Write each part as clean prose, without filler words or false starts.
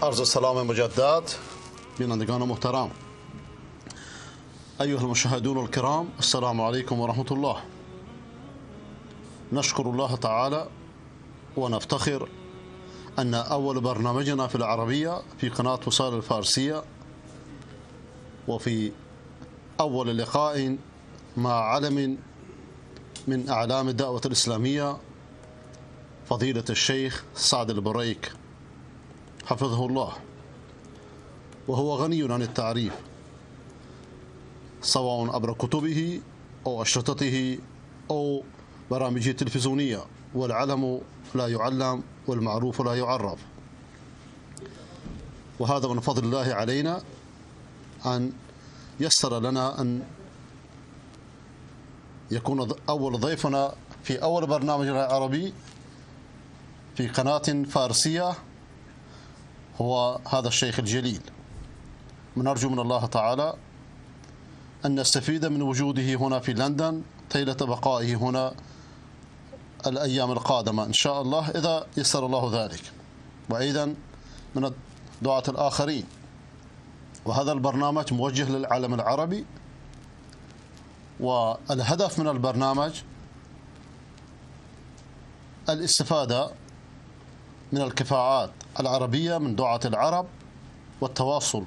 عرض سلام مجدد بینندگان محترم، أيها المشاهدون الكرام، السلام عليكم ورحمة الله. نشكر الله تعالى ونفتخر أن أول برنامجنا في العربية في قناة وصال الفارسية، وفي أول لقاء مع علم من أعلام الدعوة الإسلامية، فضيلة الشيخ سعد البريك حفظه الله، وهو غني عن التعريف سواء عبر كتبه أو أشرطته أو برامجه التلفزيونية، والعلم لا يعلم والمعروف لا يعرف. وهذا من فضل الله علينا أن يسر لنا أن يكون أول ضيفنا في أول برنامج عربي في قناة فارسية هو هذا الشيخ الجليل. نرجو من الله تعالى أن نستفيد من وجوده هنا في لندن طيلة بقائه هنا الأيام القادمة إن شاء الله، إذا يسر الله ذلك، وأيضا من الدعاة الآخرين. وهذا البرنامج موجه للعالم العربي، والهدف من البرنامج الاستفادة من الكفاءات العربية من دعاة العرب، والتواصل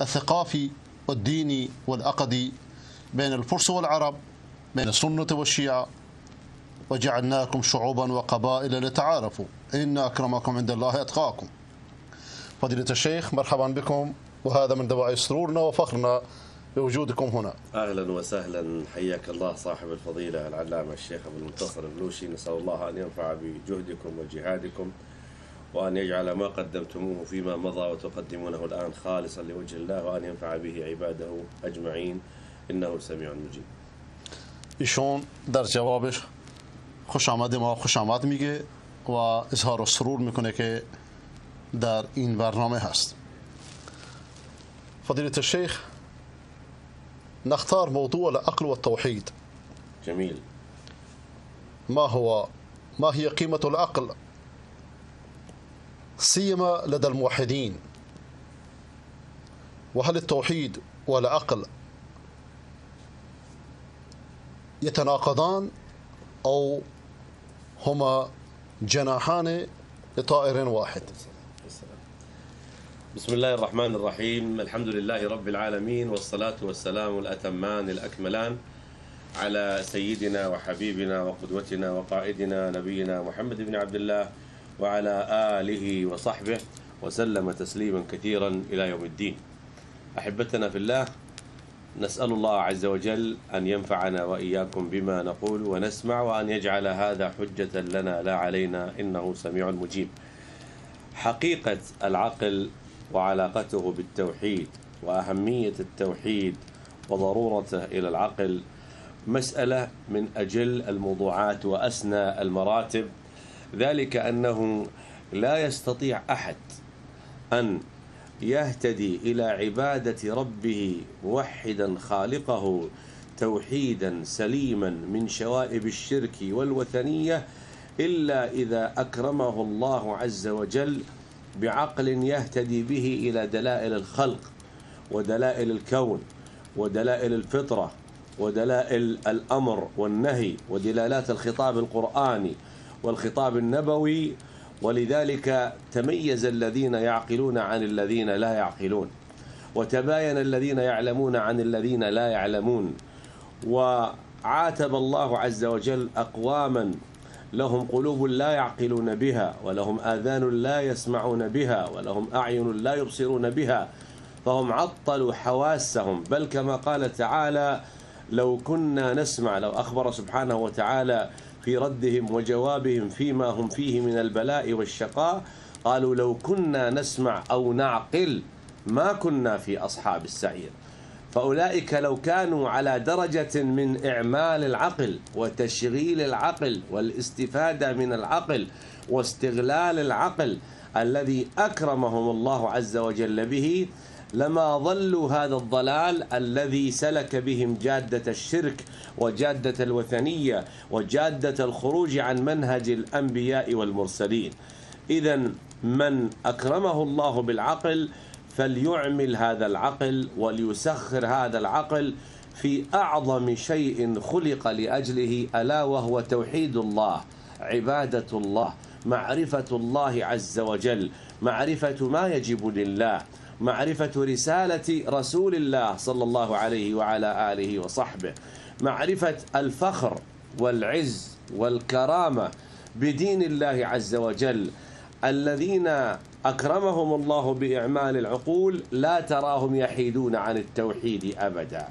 الثقافي والديني والعقدي بين الفرس والعرب، بين السنة والشيعة. وجعلناكم شعوبا وقبائل لتعارفوا إن أكرمكم عند الله أتقاكم. فضيلة الشيخ مرحبا بكم، وهذا من دواعي سرورنا وفخرنا بوجودكم هنا. أهلا وسهلا، حياك الله صاحب الفضيلة العلامة الشيخ أبو المنتصر البلوشي. نسأل الله أن ينفع بجهدكم وجهادكم، وأن يجعل ما قدمتموه فيما مضى وتقدمونه الآن خالصا لوجه الله، وأن ينفع به عباده أجمعين، إنه سميع مجيب. ایشون در جوابش خوش آمد ما خوش آمد میگه و اظهار سرور میکنه که در این برنامه هست. فضيلة الشيخ، نختار موضوع العقل والتوحيد. جميل. ما هي قيمة العقل سيما لدى الموحدين؟ وهل التوحيد والعقل يتناقضان أو هما جناحان لطائر واحد؟ بسم الله الرحمن الرحيم، الحمد لله رب العالمين، والصلاة والسلام الأتمان الأكملان على سيدنا وحبيبنا وقدوتنا وقائدنا نبينا محمد بن عبد الله وعلى آله وصحبه وسلم تسليما كثيرا إلى يوم الدين. أحبتنا في الله، نسأل الله عز وجل أن ينفعنا وإياكم بما نقول ونسمع، وأن يجعل هذا حجة لنا لا علينا، إنه سميع مجيب. حقيقة العقل وعلاقته بالتوحيد وأهمية التوحيد وضرورته إلى العقل مسألة من أجل الموضوعات وأسنى المراتب، ذلك أنه لا يستطيع أحد أن يهتدي إلى عبادة ربه موحدا خالقه توحيدا سليما من شوائب الشرك والوثنية إلا إذا أكرمه الله عز وجل بعقل يهتدي به إلى دلائل الخلق ودلائل الكون ودلائل الفطرة ودلائل الأمر والنهي ودلالات الخطاب القرآني والخطاب النبوي. ولذلك تميز الذين يعقلون عن الذين لا يعقلون، وتباين الذين يعلمون عن الذين لا يعلمون. وعاتب الله عز وجل أقواما لهم قلوب لا يعقلون بها، ولهم آذان لا يسمعون بها، ولهم أعين لا يبصرون بها، فهم عطلوا حواسهم. بل كما قال تعالى: لو كنا نسمع، لو أخبر سبحانه وتعالى في ردهم وجوابهم فيما هم فيه من البلاء والشقاء، قالوا لو كنا نسمع أو نعقل ما كنا في أصحاب السعير. فأولئك لو كانوا على درجة من إعمال العقل وتشغيل العقل والاستفادة من العقل واستغلال العقل الذي أكرمهم الله عز وجل به، لما ضلوا هذا الضلال الذي سلك بهم جادة الشرك وجادة الوثنية وجادة الخروج عن منهج الأنبياء والمرسلين. إذا من أكرمه الله بالعقل فليعمل هذا العقل وليسخر هذا العقل في أعظم شيء خلق لأجله، ألا وهو توحيد الله، عبادة الله، معرفة الله عز وجل، معرفة ما يجب لله، معرفة رسالة رسول الله صلى الله عليه وعلى آله وصحبه، معرفة الفخر والعز والكرامة بدين الله عز وجل. الذين أكرمهم الله بإعمال العقول لا تراهم يحيدون عن التوحيد أبدا.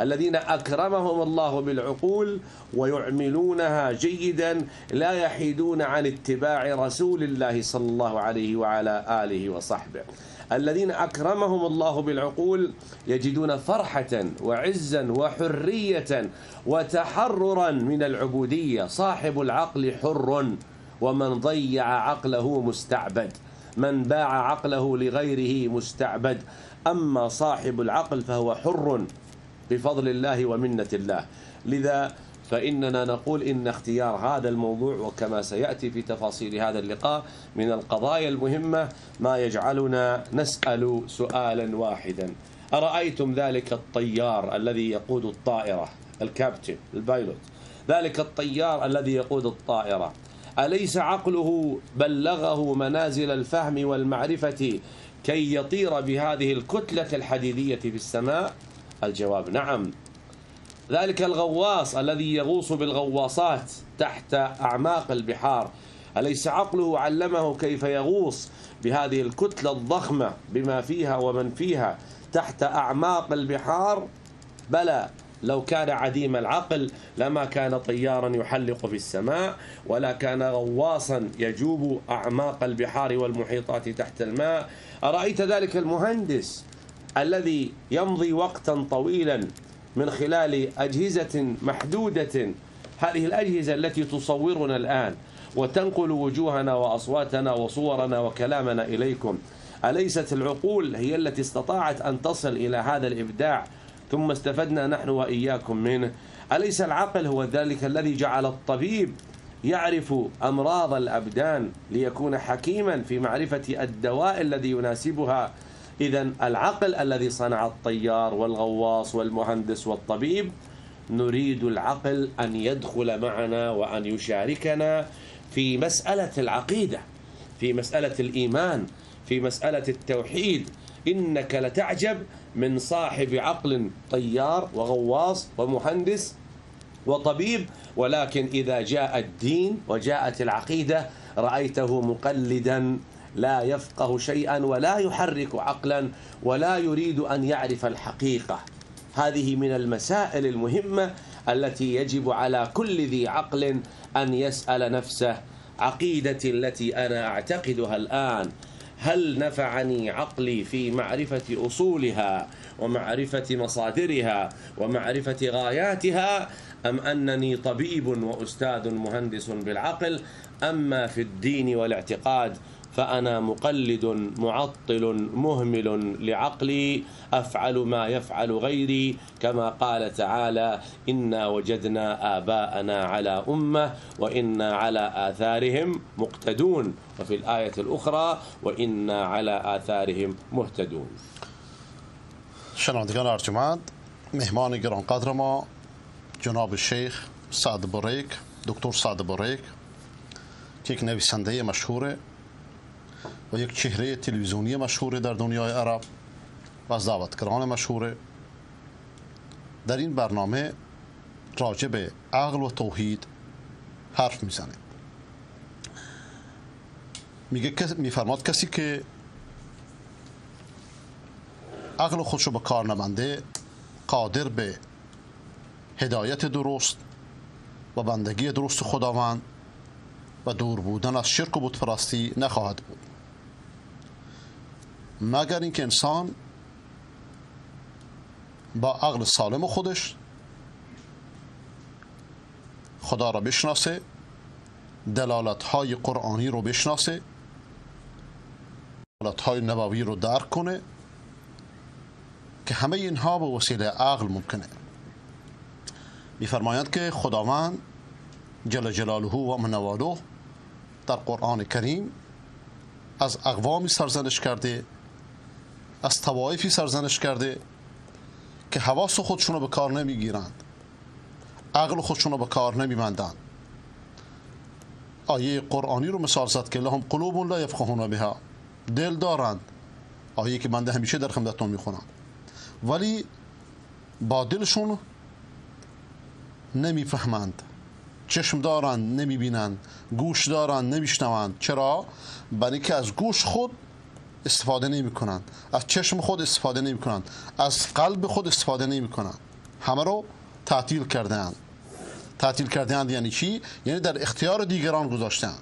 الذين أكرمهم الله بالعقول ويعملونها جيدا لا يحيدون عن اتباع رسول الله صلى الله عليه وعلى آله وصحبه. الذين أكرمهم الله بالعقول يجدون فرحة وعزا وحرية وتحررا من العبودية. صاحب العقل حر، ومن ضيع عقله مستعبد، من باع عقله لغيره مستعبد. أما صاحب العقل فهو حر بفضل الله ومنة الله. لذا فإننا نقول إن اختيار هذا الموضوع، وكما سيأتي في تفاصيل هذا اللقاء، من القضايا المهمة ما يجعلنا نسأل سؤالا واحدا: أرأيتم ذلك الطيار الذي يقود الطائرة، الكابتن، ال pilot، ذلك الطيار الذي يقود الطائرة، أليس عقله بلغه منازل الفهم والمعرفة كي يطير بهذه الكتلة الحديدية في السماء؟ الجواب نعم. ذلك الغواص الذي يغوص بالغواصات تحت أعماق البحار، أليس عقله علمه كيف يغوص بهذه الكتلة الضخمة بما فيها ومن فيها تحت أعماق البحار؟ بلى، لو كان عديم العقل لما كان طيارا يحلق في السماء، ولا كان غواصا يجوب أعماق البحار والمحيطات تحت الماء. أرأيت ذلك المهندس الذي يمضي وقتا طويلا من خلال أجهزة محدودة، هذه الأجهزة التي تصورنا الآن وتنقل وجوهنا وأصواتنا وصورنا وكلامنا إليكم، أليست العقول هي التي استطاعت أن تصل إلى هذا الإبداع ثم استفدنا نحن وإياكم منه؟ أليس العقل هو ذلك الذي جعل الطبيب يعرف أمراض الأبدان ليكون حكيما في معرفة الدواء الذي يناسبها؟ إذن العقل الذي صنع الطيار والغواص والمهندس والطبيب، نريد العقل أن يدخل معنا وأن يشاركنا في مسألة العقيدة، في مسألة الإيمان، في مسألة التوحيد. إنك لتعجب من صاحب عقل طيار وغواص ومهندس وطبيب، ولكن إذا جاء الدين وجاءت العقيدة رأيته مقلدا لا يفقه شيئا ولا يحرك عقلا ولا يريد أن يعرف الحقيقة. هذه من المسائل المهمة التي يجب على كل ذي عقل أن يسأل نفسه: عقيدتي التي أنا أعتقدها الآن، هل نفعني عقلي في معرفة أصولها ومعرفة مصادرها ومعرفة غاياتها، أم أنني طبيب وأستاذ مهندس بالعقل؟ أما في الدين والاعتقاد فأنا مقلد معطل مهمل لعقلي، أفعل ما يفعل غيري، كما قال تعالى: إنا وجدنا آباءنا على أمة وإنا على آثارهم مقتدون، وفي الآية الأخرى: وإنا على آثارهم مهتدون. شنوندگان ارجمند، مهمان گرانقدر ما جناب شیخ سعد بریک، دکتر سعد بریک، که یک نویسنده مشهوره و یک چهره تلویزیونی مشهور در دنیای عرب و از دعوتگران مشهوره، در این برنامه راجع به عقل و توحید حرف میزنه. میگه میفرماد کسی که عقل خودشو به کار نبنده قادر به هدایت درست و بندگی درست خداوند و دور بودن از شرک و بت پرستی نخواهد بود، مگر اینکه انسان با عقل سالم خودش خدا را بشناسه، دلالت‌های قرآنی رو بشناسه، دلالت‌های نبوی رو درک کنه، که همه اینها به وسیله عقل ممکنه. می‌فرمایند که خداوند جل جلاله و منواله در قرآن کریم از اقوامی سرزنش کرده، از طوایفی سرزنش کرده که حواس خودشون رو به کار نمیگیرند، عقل خودشون رو به کار نمیبندند. آیه قرآنی رو مثال زد که لهم قلوب لا یفقهون بها، دل دارند، آیه که بنده همیشه در خدمتتون میخونم، ولی با دلشون نمیفهمند، چشم دارند نمیبینند، گوش دارند نمیشنوند. چرا؟ برای اینکه از گوش خود استفاده نمیکنند، از چشم خود استفاده نمیکنند، از قلب خود استفاده نمیکنند، همه رو تعطیل کردند. تعطیل کردند یعنی چی؟ یعنی در اختیار دیگران گذاشتند.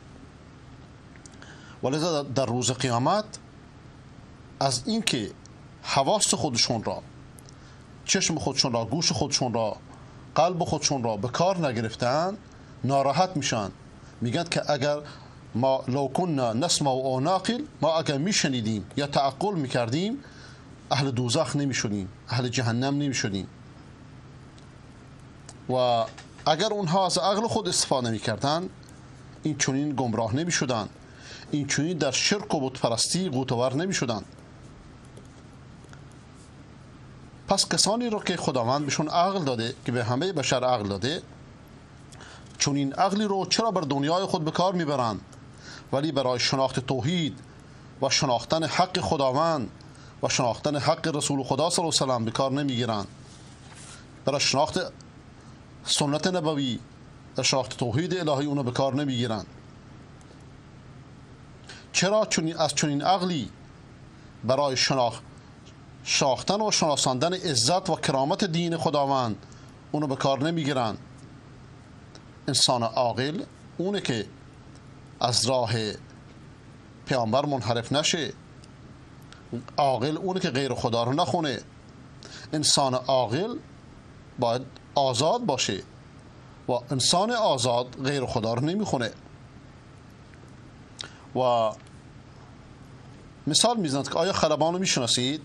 ولذا در روز قیامت از اینکه حواس خودشون را، چشم خودشون را، گوش خودشون را، قلب خودشون را به کار نگرفتن، ناراحت میشن. میگن که اگر ما لو كنا نسمع او ناقل، ما اگر میشنیدیم یا تعقل میکردیم اهل دوزخ نمیشدیم، اهل جهنم نمیشدیم. و اگر اونها از عقل خود استفاده میکردن این چنین گمراه نمیشدن، این چنین در شرک و بتپرستی غوطه‌ور نمیشدن. پس کسانی رو که خداوند بهشون عقل داده، که به همه بشر عقل داده، چون این عقلی رو چرا بر دنیای خود به کار میبرند، ولی برای شناخت توحید و شناختن حق خداوند و شناختن حق رسول خدا صلی الله علیه و سلم به کار نمیگیرند. برای شناخت سنت نبوی، در شناخت توحید الهی اونو به کار نمیگیرند. چرا چون از چنین عقلی برای شناختن و شناساندن عزت و کرامت دین خداوند اونو به کار نمیگیرند؟ انسان عاقل اونه که از راه پیامبر منحرف نشه، عاقل اونه که غیر خدا رو نخونه. انسان عاقل باید آزاد باشه و انسان آزاد غیر خدا رو نمیخونه. و مثال میزند که آیا خلبان رو میشناسید؟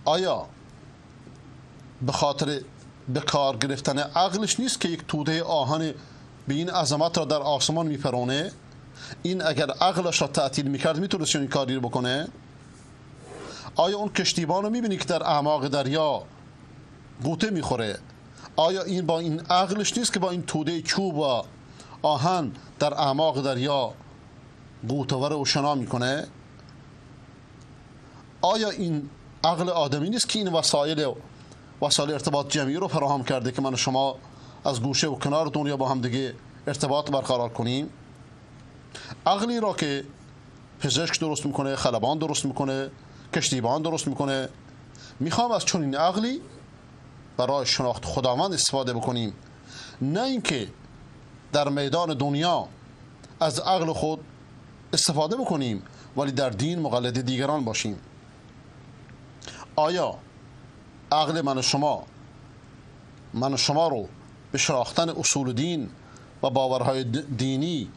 آیا به خاطر به کار گرفتن عقلش نیست که یک توده آهن به این عظمت را در آسمان میپرونه؟ این اگر عقلش را تعطیل میکرد میتونست این کاری رو بکنه؟ آیا اون کشتیبان رو میبینی که در اعماق دریا غوطه میخوره؟ آیا این با این عقلش نیست که با این توده چوب و آهن در اعماق دریا غوطه‌ور و شنا میکنه؟ آیا این عقل آدمی نیست که این وسایل ارتباط جمعی رو فراهم کرده که من و شما از گوشه و کنار دنیا با هم دیگه ارتباط برقرار کنیم؟ عقلی را که پزشک درست میکنه، خلبان درست میکنه، کشتیبان درست میکنه، میخوام از چنین عقلی برای شناخت خداوند استفاده بکنیم، نه اینکه در میدان دنیا از عقل خود استفاده بکنیم ولی در دین مقلد دیگران باشیم. آیا عقل من و شما رو به شناختن اصول دین و باورهای دینی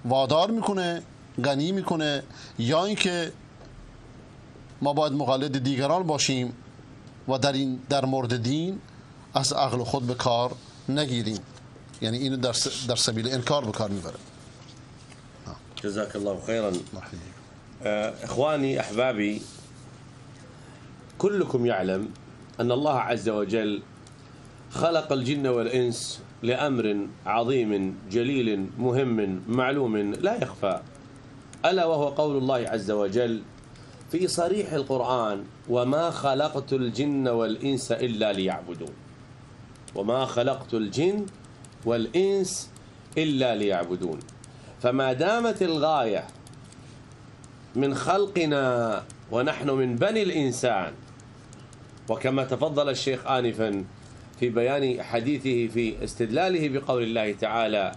وادار میکنه، غنی میکنه، یا اینکه ما باید مقلد دیگران باشیم و در مورد دین از عقل خود به کار نگیریم؟ یعنی اینو در سبیل انکار به کار میبره. جزاك الله خيرا. اخواني احبابي، كلكم يعلم أن الله عز وجل خلق الجن والإنس لأمر عظيم جليل مهم معلوم لا يخفى، ألا وهو قول الله عز وجل في صريح القرآن: وما خلقت الجن والإنس إلا ليعبدون. وما خلقت الجن والإنس إلا ليعبدون. فما دامت الغاية من خلقنا ونحن من بني الإنسان، وكما تفضل الشيخ آنفا في بيان حديثه في استدلاله بقول الله تعالى: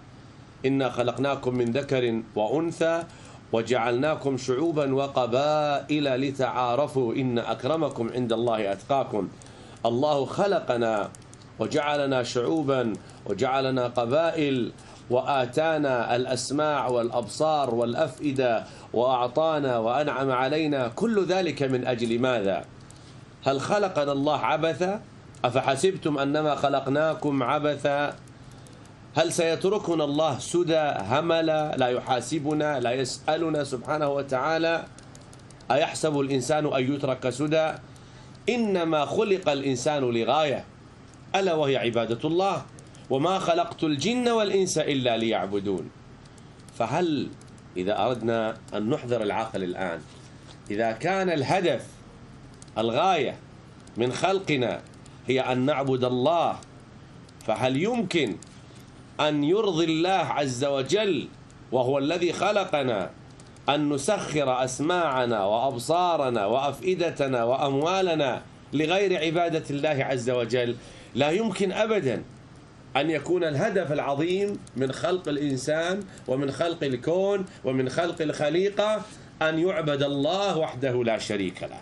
إنا خلقناكم من ذكر وأنثى وجعلناكم شعوبا وقبائل لتعارفوا إن أكرمكم عند الله أتقاكم. الله خلقنا وجعلنا شعوبا وجعلنا قبائل وآتانا الأسماع والأبصار والأفئدة وأعطانا وأنعم علينا، كل ذلك من أجل ماذا؟ هل خلقنا الله عبثا؟ أفحسبتم أنما خلقناكم عبثا؟ هل سيتركنا الله سدى هملا لا يحاسبنا لا يسألنا سبحانه وتعالى؟ أيحسب الإنسان أن يترك سدى؟ إنما خلق الإنسان لغاية، ألا وهي عبادة الله، وما خلقت الجن والإنس إلا ليعبدون. فهل إذا أردنا أن نحضر العقل الآن، إذا كان الهدف الغاية من خلقنا هي أن نعبد الله، فهل يمكن أن يرضي الله عز وجل وهو الذي خلقنا أن نسخر أسماعنا وأبصارنا وأفئدتنا وأموالنا لغير عبادة الله عز وجل؟ لا يمكن أبدا أن يكون الهدف العظيم من خلق الإنسان ومن خلق الكون ومن خلق الخليقة أن يعبد الله وحده لا شريك له،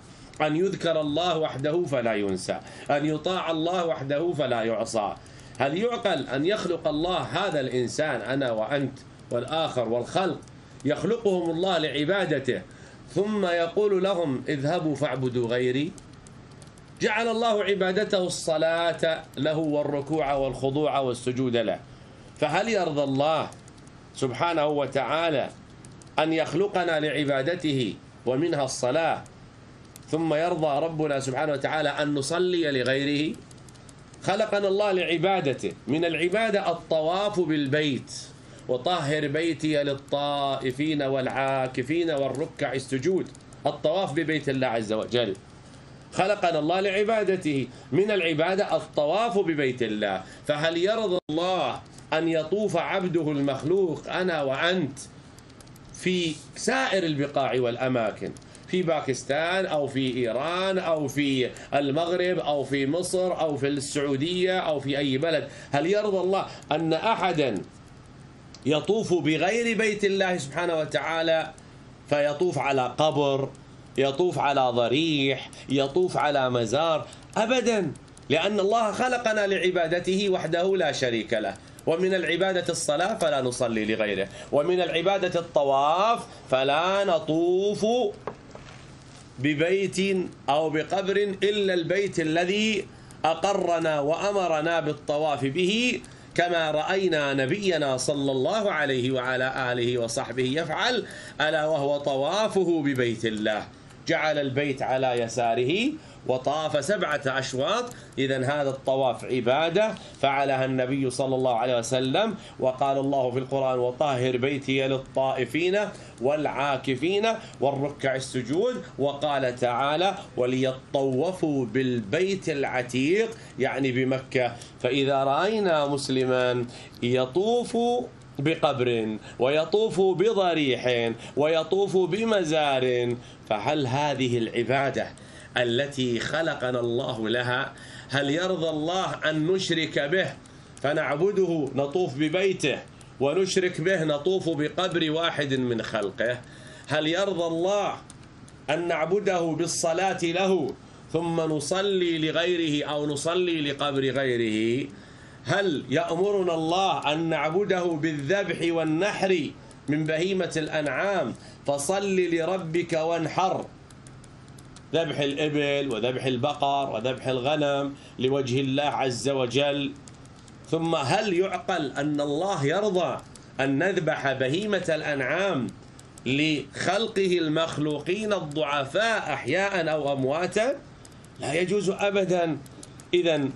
أن يذكر الله وحده فلا ينسى، أن يطاع الله وحده فلا يعصى. هل يعقل أن يخلق الله هذا الإنسان، أنا وأنت والآخر والخلق، يخلقهم الله لعبادته، ثم يقول لهم اذهبوا فاعبدوا غيري؟ جعل الله عبادته الصلاة له والركوع والخضوع والسجود له، فهل يرضى الله سبحانه وتعالى أن يخلقنا لعبادته ومنها الصلاة، ثم يرضى ربنا سبحانه وتعالى أن نصلي لغيره؟ خلقنا الله لعبادته، من العبادة الطواف بالبيت، وطهر بيتي للطائفين والعاكفين والركع السجود، الطواف ببيت الله عز وجل. خلقنا الله لعبادته، من العبادة الطواف ببيت الله، فهل يرضى الله أن يطوف عبده المخلوق أنا وأنت في سائر البقاع والأماكن، في باكستان أو في إيران أو في المغرب أو في مصر أو في السعودية أو في أي بلد؟ هل يرضى الله أن أحدا يطوف بغير بيت الله سبحانه وتعالى، فيطوف على قبر، يطوف على ضريح، يطوف على مزار؟ أبدا، لأن الله خلقنا لعبادته وحده لا شريك له، ومن العبادة الصلاة فلا نصلي لغيره، ومن العبادة الطواف فلا نطوف ببيت أو بقبر إلا البيت الذي أقرنا وأمرنا بالطواف به، كما رأينا نبينا صلى الله عليه وعلى آله وصحبه يفعل، ألا وهو طوافه ببيت الله، جعل البيت على يساره وطاف 7 أشواط. إذن هذا الطواف عبادة فعلها النبي صلى الله عليه وسلم، وقال الله في القرآن وطهر بيتي للطائفين والعاكفين والركع السجود، وقال تعالى وليطوفوا بالبيت العتيق، يعني بمكة. فإذا رأينا مسلما يطوف بقبر ويطوف بضريح ويطوف بمزار، فهل هذه العبادة التي خلقنا الله لها، هل يرضى الله أن نشرك به فنعبده نطوف ببيته، ونشرك به نطوف بقبر واحد من خلقه؟ هل يرضى الله أن نعبده بالصلاة له ثم نصلي لغيره أو نصلي لقبر غيره؟ هل يأمرنا الله أن نعبده بالذبح والنحر من بهيمة الأنعام، فصل لربك وانحر، ذبح الإبل وذبح البقر وذبح الغنم لوجه الله عز وجل؟ ثم هل يعقل أن الله يرضى أن نذبح بهيمة الأنعام لخلقه المخلوقين الضعفاء أحياء أو أمواتا؟ لا يجوز أبدا. إذن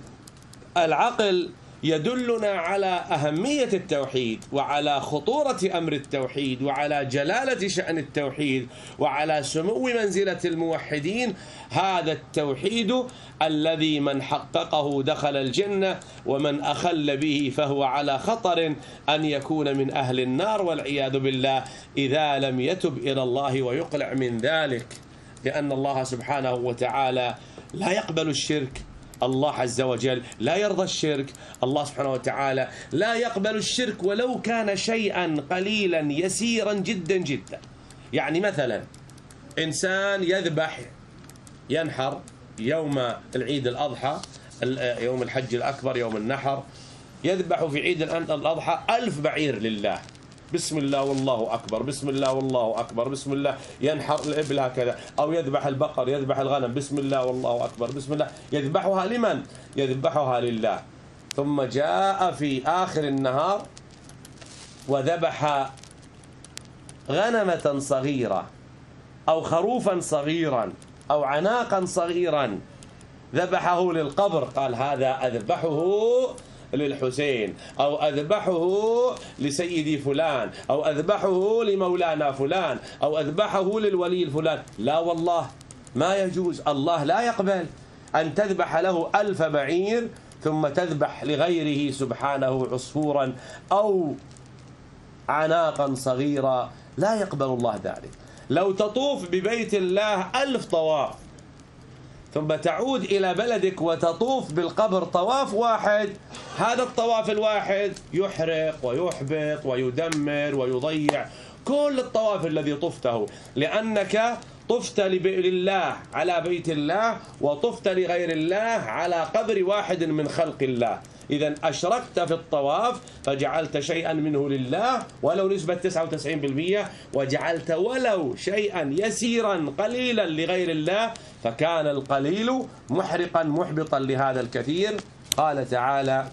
العقل يدلنا على أهمية التوحيد، وعلى خطورة أمر التوحيد، وعلى جلالة شأن التوحيد، وعلى سمو منزلة الموحدين. هذا التوحيد الذي من حققه دخل الجنة، ومن أخل به فهو على خطر أن يكون من أهل النار والعياذ بالله، إذا لم يتب إلى الله ويقلع من ذلك، لأن الله سبحانه وتعالى لا يقبل الشرك. الله عز وجل لا يرضى الشرك، الله سبحانه وتعالى لا يقبل الشرك ولو كان شيئا قليلا يسيرا جدا جدا. يعني مثلا إنسان يذبح ينحر يوم العيد الأضحى، يوم الحج الأكبر، يوم النحر، يذبح في عيد الأضحى 1000 بعير لله، بسم الله والله أكبر، بسم الله والله أكبر، بسم الله، ينحر الإبل هكذا، أو يذبح البقر، يذبح الغنم، بسم الله والله أكبر، بسم الله، يذبحها لمن؟ يذبحها لله. ثم جاء في آخر النهار وذبح غنمة صغيرة أو خروفا صغيرا أو عناقا صغيرا، ذبحه للقبر، قال هذا أذبحه للحسين أو أذبحه لسيدي فلان أو أذبحه لمولانا فلان أو أذبحه للولي الفلان. لا والله، ما يجوز. الله لا يقبل أن تذبح له 1000 بعير ثم تذبح لغيره سبحانه عصفورا أو عناقا صغيرا، لا يقبل الله ذلك. لو تطوف ببيت الله 1000 طواف ثم تعود إلى بلدك وتطوف بالقبر طواف واحد، هذا الطواف الواحد يحرق ويحبط ويدمر ويضيع كل الطواف الذي طفته، لأنك طفت لله على بيت الله وطفت لغير الله على قبر واحد من خلق الله. إذا أشركت في الطواف فجعلت شيئا منه لله ولو نسبة 99%، وجعلت ولو شيئا يسيرا قليلا لغير الله، فكان القليل محرقا محبطا لهذا الكثير. قال تعالى: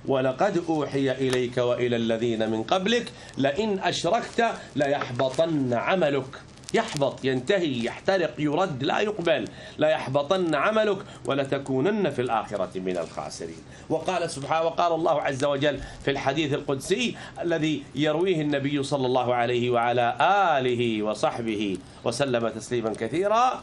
ولقد أوحي إليك وإلى الذين من قبلك لئن أشركت ليحبطن عملك. يحبط، ينتهي، يحترق، يرد، لا يقبل. لا يحبطن عملك ولتكونن في الآخرة من الخاسرين. وقال سبحانه، وقال الله عز وجل في الحديث القدسي الذي يرويه النبي صلى الله عليه وعلى آله وصحبه وسلم تسليما كثيرا،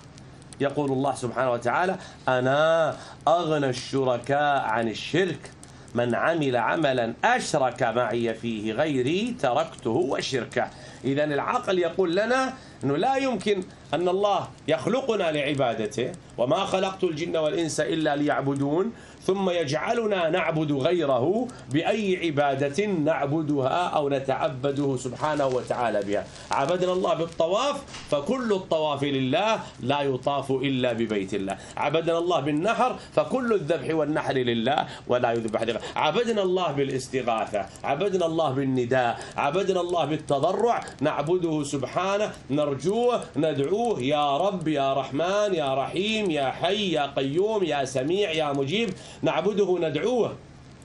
يقول الله سبحانه وتعالى: أنا أغنى الشركاء عن الشرك، من عمل عملا أشرك معي فيه غيري تركته وشركه. إذن العقل يقول لنا أنه لا يمكن أن الله يخلقنا لعبادته، وما خلقت الجن والإنس إلا ليعبدون، ثم يجعلنا نعبد غيره بأي عبادة نعبدها أو نتعبده سبحانه وتعالى بها. عبدنا الله بالطواف فكل الطواف لله، لا يطاف إلا ببيت الله. عبدنا الله بالنحر فكل الذبح والنحر لله ولا يذبح لغيره. عبدنا الله بالاستغاثة، عبدنا الله بالنداء، عبدنا الله بالتضرع، نعبده سبحانه، نرجوه، ندعوه، يا رب، يا رحمن، يا رحيم، يا حي، يا قيوم، يا سميع، يا مجيب، نعبده ندعوه.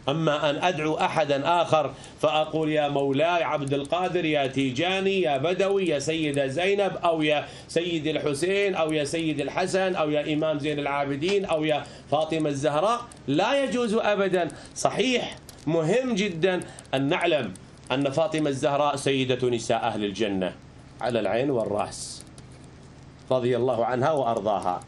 أما أن أدعو أحدا آخر فأقول يا مولاي عبد القادر، يا تيجاني، يا بدوي، يا سيدة زينب، أو يا سيد الحسين، أو يا سيد الحسن، أو يا إمام زين العابدين، أو يا فاطمة الزهراء، لا يجوز أبدا. صحيح، مهم جدا أن نعلم أن فاطمة الزهراء سيدة نساء أهل الجنة على العين والرأس، رضي الله عنها وأرضاها،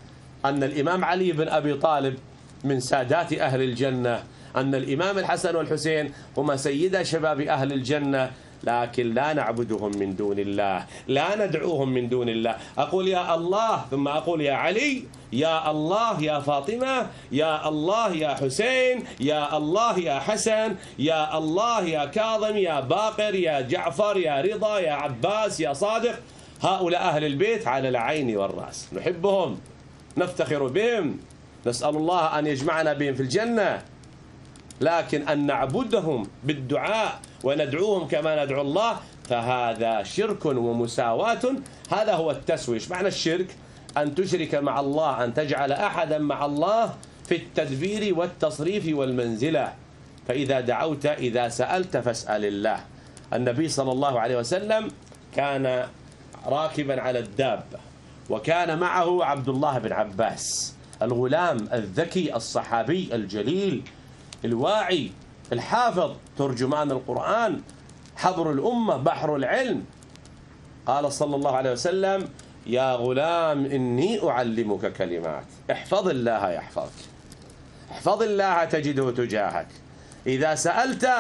أن الإمام علي بن أبي طالب من سادات أهل الجنة، أن الإمام الحسن والحسين هما سيدا شباب أهل الجنة، لكن لا نعبدهم من دون الله، لا ندعوهم من دون الله. أقول يا الله، ثم أقول يا علي، يا الله يا فاطمة، يا الله يا حسين، يا الله يا حسن، يا الله يا كاظم، يا باقر، يا جعفر، يا رضا، يا عباس، يا صادق. هؤلاء أهل البيت على العين والرأس، نحبهم، نفتخر بهم، نسأل الله أن يجمعنا بهم في الجنة. لكن أن نعبدهم بالدعاء وندعوهم كما ندعو الله فهذا شرك ومساواة. هذا هو التسوية. إيش معنى الشرك؟ أن تشرك مع الله، أن تجعل أحدا مع الله في التدبير والتصريف والمنزلة. فإذا دعوت، إذا سألت فاسأل الله. النبي صلى الله عليه وسلم كان راكبا على الدابة، وكان معه عبد الله بن عباس الغلام الذكي الصحابي الجليل الواعي الحافظ، ترجمان القرآن، حبر الأمة، بحر العلم. قال صلى الله عليه وسلم: يا غلام إني أعلمك كلمات، احفظ الله يحفظك، احفظ الله تجده تجاهك. إذا سألت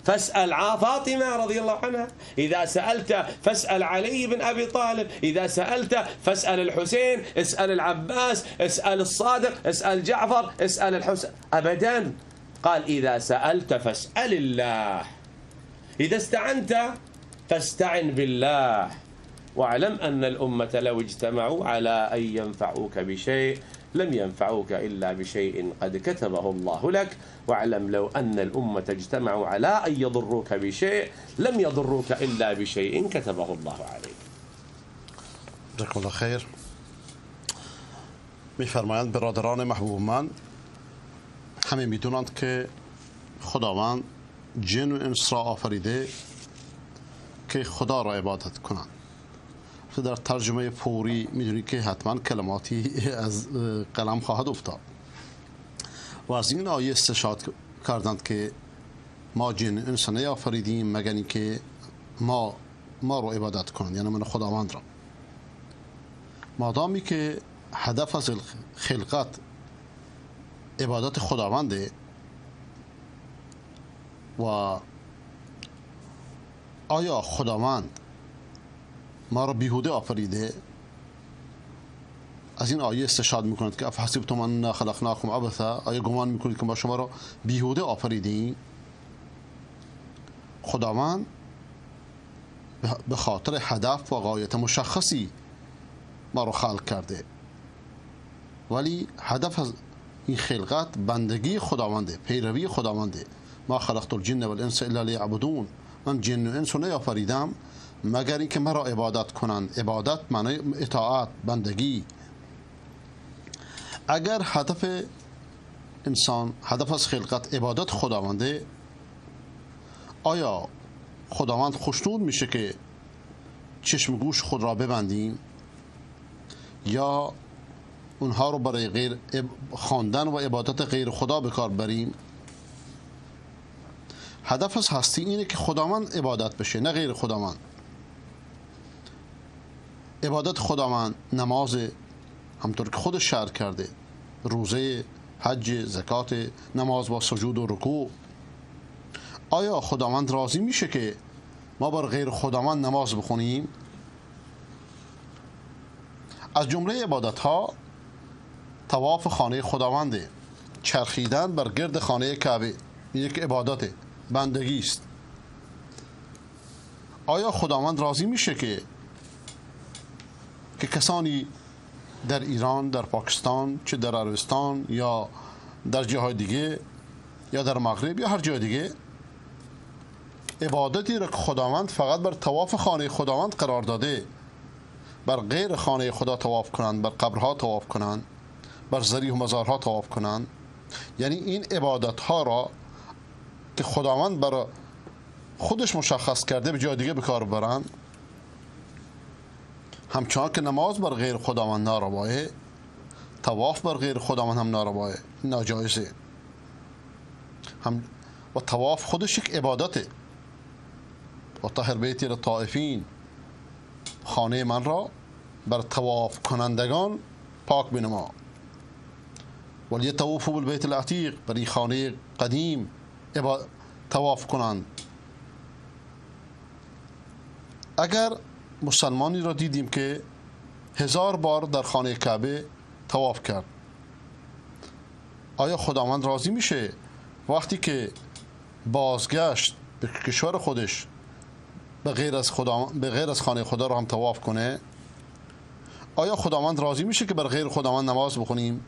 فاسأل فاطمة رضي الله عنها، إذا سألت فاسأل علي بن أبي طالب، إذا سألت فاسأل الحسين، اسأل العباس، اسأل الصادق، اسأل جعفر، اسأل الحسين. أبدا. قال إذا سألت فاسأل الله، إذا استعنت فاستعن بالله، واعلم أن الأمة لو اجتمعوا على أن ينفعوك بشيء لم ينفعوك إلا بشيء قد كتبه الله لك، واعلم لو أن الأمة اجتمعوا على أن يضروك بشيء لم يضروك إلا بشيء كتبه الله عليك. جزاكم الله خیر. میفرمایند برادران محبوب من، همه میدونند که خداوند جن و انس را آفریده که خدا را عبادت کنند. در ترجمه فوری میدونید که حتما کلماتی از قلم خواهد افتاد و از این آیه استشهاد کردند که ما جن و انس نیافریدیم مگر اینکه ما رو عبادت کنند، یعنی من خداوند را. مادامی که هدف از خلقت عبادت خداونده و آیا خداوند ما را بیهوده آفریده؟ از این آیه استشهاد میکنند که افحسبتم انا خلقناکم عبثا، آیا گمان میکنید که ما شما را بیهوده آفریدیم؟ خداوند به خاطر هدف و غایت مشخصی ما را خلق کرده، ولی هدف از این خلقت بندگی خداونده، پیروی خداونده. ما خلقت الجن والانس الا لیعبدون، من جن و انس رو نیافریدم مگر اینکه مرا عبادت کنند. عبادت معنی اطاعت، بندگی. اگر هدف انسان، هدف از خلقت عبادت خداونده، آیا خداوند خوشنود میشه که چشم گوش خود را ببندیم یا اونها رو برای غیر خواندن و عبادت غیر خدا به کار بریم؟ هدف از هستی اینه که خداوند عبادت بشه، نه غیر خداوند. عبادت خداوند نماز، همطور که خودش شرع کرده، روزه، حج، زکات، نماز با سجود و رکوع. آیا خداوند راضی میشه که ما بر غیر خداوند نماز بخونیم؟ از جمله عبادت ها طواف خانه خداونده، چرخیدن بر گرد خانه کعبه، یک عبادت بندگی است. آیا خداوند راضی میشه که کسانی در ایران، در پاکستان، چه در عربستان یا در جاهای دیگه یا در مغرب یا هر جای دیگه، عبادتی را که خداوند فقط بر طواف خانه خداوند قرار داده، بر غیر خانه خدا طواف کنند، بر قبرها طواف کنند، بر ضریح و مزارها طواف کنند؟ یعنی این عبادت ها را که خداوند برای خودش مشخص کرده به جای دیگه به کار برند. همچنان که نماز بر غیر خداوند نارواه، طواف بر غیر خداوند هم نارواه، ناجایزه. هم و طواف خودش یک عبادته. و طهر بیتی للطائفین، خانه من را بر طواف کنندگان پاک بنما. ولیطوفوا بالبیت العتیق، بر این خانه قدیم طواف کنند. اگر مسلمانی را دیدیم که 1000 بار در خانه کعبه طواف کرد، آیا خداوند راضی میشه وقتی که بازگشت به کشور خودش به غیر از خانه خدا را هم طواف کنه؟ آیا خداوند راضی میشه که بر غیر خداوند نماز بخونیم،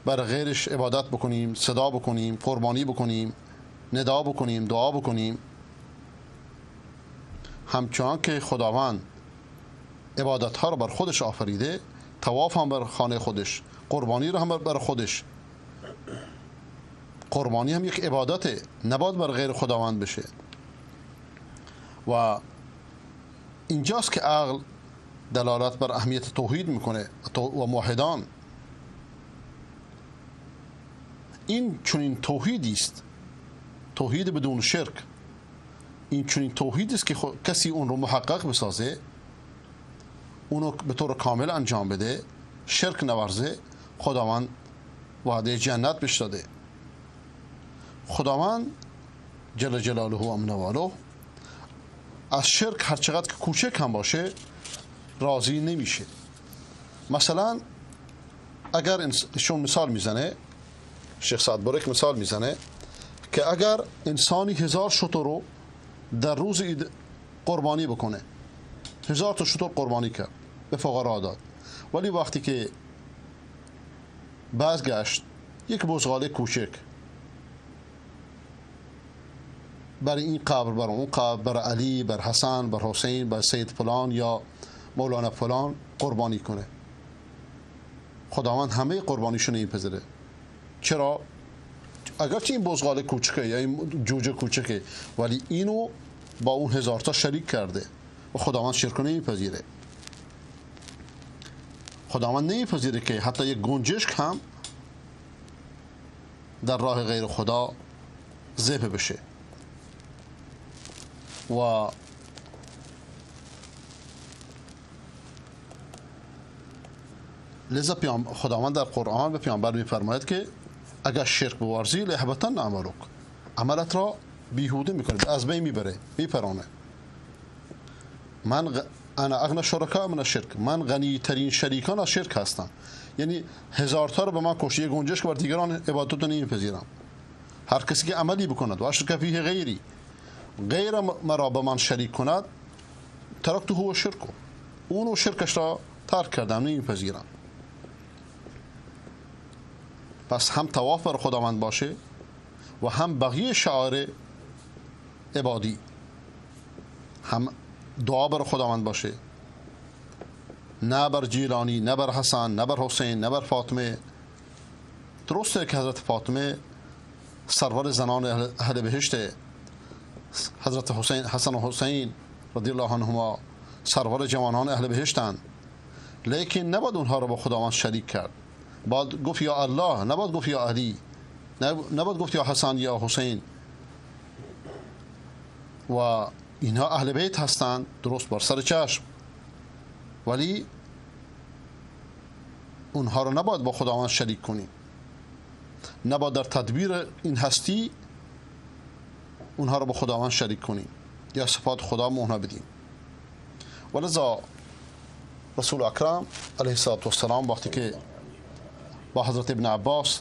بر غیرش عبادت بکنیم، صدا بکنیم، قربانی بکنیم، ندا بکنیم، دعا بکنیم؟ همچنان که خداوند عبادت ها رو بر خودش آفریده، طواف هم بر خانه خودش، قربانی رو هم بر خودش. قربانی هم یک عبادته، نباید بر غیر خداوند بشه. و اینجاست که عقل دلالت بر اهمیت توحید میکنه و موحدان. این چنین توحیدی است، توحید بدون شرک. این چنین توحیدی است که کسی اون رو محقق بسازه، اونو به طور کامل انجام بده، شرک نورزه، خداوند وعده جنت بهش داده. خداوند جل جلاله و امنواله از شرک هرچقدر که کوچک هم باشه راضی نمیشه. مثلا اگر ایشون مثال میزنه، شیخ سعد برک مثال میزنه که اگر انسانی 1000 شتر رو در روز عید قربانی بکنه، 1000 تا شتر قربانی کرد، به فقرا داد، ولی وقتی که بازگشت یک بزغاله کوچک برای این قبر، بر اون قبر، بر علی، بر حسن، بر حسین، بر سید فلان یا مولانا فلان قربانی کنه، خداوند همه قربانیشو نمیپذیره. چرا؟ اگرچه این بزغاله کوچکه یا این جوجه کوچکه، ولی اینو با اون 1000 تا شریک کرده و خداوند شرک نمیپذیره. خداوند نمیپذیره که حتی یک گنجشک هم در راه غیر خدا ذبح بشه. و لذا خداوند در قرآن به پیامبر میفرماید که اگر شرک بورزی لحبطن عملک، عملت را بیهوده میکنه، از بین میبره، میپرانه. من انا اغنى شرکا من الشرک، من غنی ترین شریکان از شرک هستم. یعنی 1000 تا رو به من کشت، یک گنجشک بر دیگران عبادت رو نمیپذیرم. هر کسی که عملی بکند و اشرک فیه غیری، غیر مرا به من شریک کند، ترکته و شرکو، اونو شرکش را ترک کردم، نمیپذیرم. پس هم طواف بر خداوند باشه و هم بقیه شعار عبادی، هم دعا بر خداوند باشه، نه بر جیلانی، نه بر حسن، نه بر حسین، نه بر فاطمه. درسته که حضرت فاطمه سرور زنان اهل بهشت، حضرت حسین، حسن و حسین رضی الله عنهما سرور جوانان اهل بهشتند، لیکن نباید اونها رو با خداوند شریک کرد. باید گفت یا الله، نباید گفت یا علی، نباید گفت یا حسن یا حسین. و اینها اهل بیت هستند، درست بر سر چشم، ولی اونها رو نباید با خداوند شریک کنیم. نباید در تدبیر این هستی اونها رو با خداوند شریک کنیم یا صفات خدا به اونها بدیم. ولذا رسول اکرم علیه الصلاة والسلام وقتی که با حضرت ابن عباس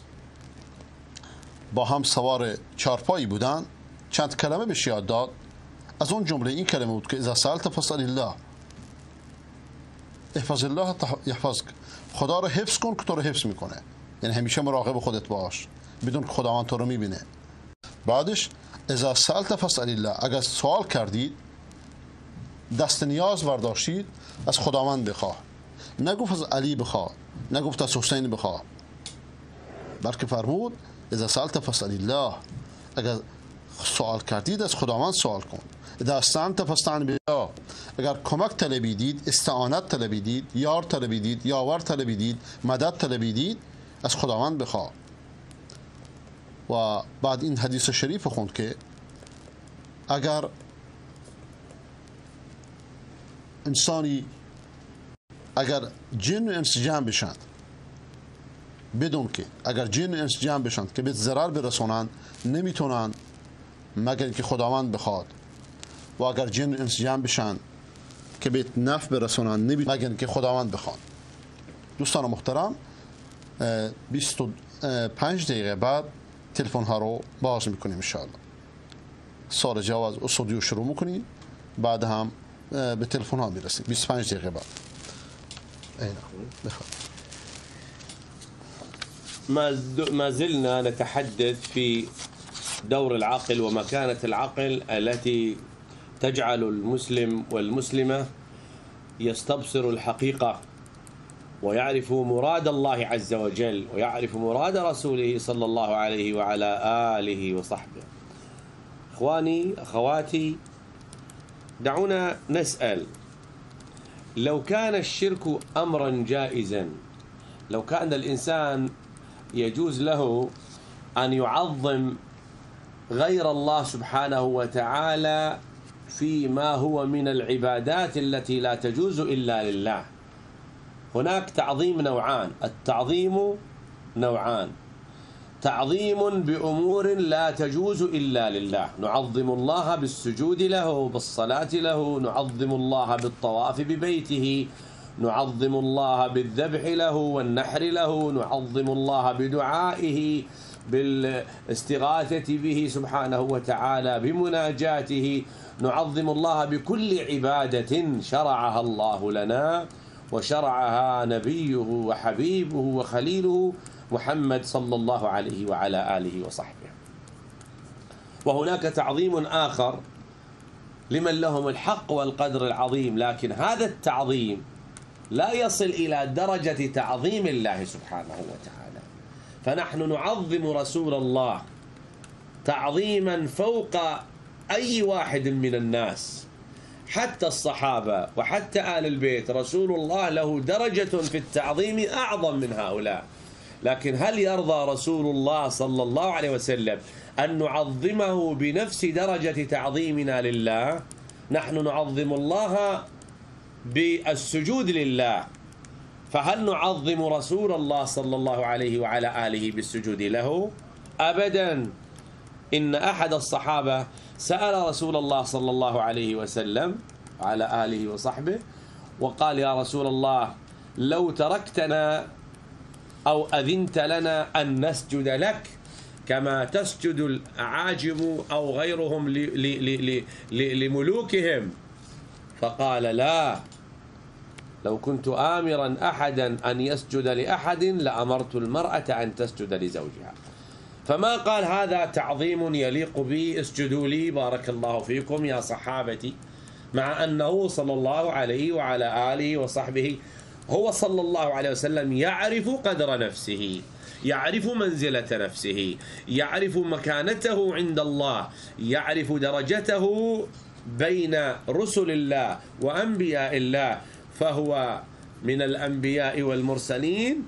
با هم سوار چارپایی بودند، چند کلمه بهش یاد داد. از اون جمله این کلمه بود که اذا سألت فاسأل الله، احفظ الله یحفظک، خدا رو حفظ کن که تو رو حفظ میکنه. یعنی همیشه مراقب خودت باش، بدون که خداوند تو رو میبینه. بعدش اذا سألت فاسأل الله، اگر سوال کردید، دست نیاز برداشتید، از خداوند بخواه. نگفت از علی بخواه، نگفت از حسین بخواه، بلکه فرمود اذا سألت فاسأل الله، اگر سوال کردید از خداوند سوال کن. اذا استعنت فاستعن بالله، اگر کمک طلبیدید، استعانت طلبیدید، یار طلبیدید، یاور طلبیدید، مدد طلبیدید، از خداوند بخواه. و بعد این حدیث شریف خوند که اگر انسانی، اگر جن و انس جمع بشند، بدون که اگر جن و انس جمع بشند که به ضرر برسونند، نمیتونند مگر که خداوند بخواد. و اگر جن و انس جمع بشند که به نفع برسونند، نمیتونند مگر که خداوند بخواد. دوستان محترم، 25 دقیقه بعد تلفن ها رو باز میکنیم انشاءالله. سوال جواب از استودیو شروع میکنیم، بعد هم به تلفن ها میرسیم. 25 دقیقه بعد. ما زلنا نتحدث في دور العقل ومكانة العقل التي تجعل المسلم والمسلمة يستبصر الحقيقة ويعرف مراد الله عز وجل ويعرف مراد رسوله صلى الله عليه وعلى آله وصحبه. إخواني أخواتي، دعونا نسأل: لو كان الشرك أمرا جائزا، لو كان الإنسان يجوز له أن يعظم غير الله سبحانه وتعالى فيما هو من العبادات التي لا تجوز إلا لله، هناك تعظيم نوعان، التعظيم نوعان: تعظيم بأمور لا تجوز إلا لله، نعظم الله بالسجود له، بالصلاة له، نعظم الله بالطواف ببيته، نعظم الله بالذبح له والنحر له، نعظم الله بدعائه، بالاستغاثة به سبحانه وتعالى، بمناجاته، نعظم الله بكل عبادة شرعها الله لنا وشرعها نبيه وحبيبه وخليله محمد صلى الله عليه وعلى آله وصحبه. وهناك تعظيم آخر لمن لهم الحق والقدر العظيم، لكن هذا التعظيم لا يصل إلى درجة تعظيم الله سبحانه وتعالى. فنحن نعظم رسول الله تعظيما فوق أي واحد من الناس، حتى الصحابة وحتى آل البيت، رسول الله له درجة في التعظيم أعظم من هؤلاء. لكن هل يرضى رسول الله صلى الله عليه وسلم أن نعظمه بنفس درجة تعظيمنا لله؟ نحن نعظم الله بالسجود لله، فهل نعظم رسول الله صلى الله عليه وعلى آله بالسجود له؟ أبدا. إن أحد الصحابة سأل رسول الله صلى الله عليه وسلم وعلى آله وصحبه وقال: يا رسول الله، لو تركتنا أو أذنت لنا أن نسجد لك كما تسجد الأعاجم أو غيرهم لملوكهم، فقال: لا، لو كنت آمرا أحدا أن يسجد لأحد لأمرت المرأة أن تسجد لزوجها. فما قال هذا تعظيم يليق بي، اسجدوا لي بارك الله فيكم يا صحابتي، مع أنه صلى الله عليه وعلى آله وصحبه هو صلى الله عليه وسلم يعرف قدر نفسه، يعرف منزلة نفسه، يعرف مكانته عند الله، يعرف درجته بين رسل الله وأنبياء الله، فهو من الأنبياء والمرسلين،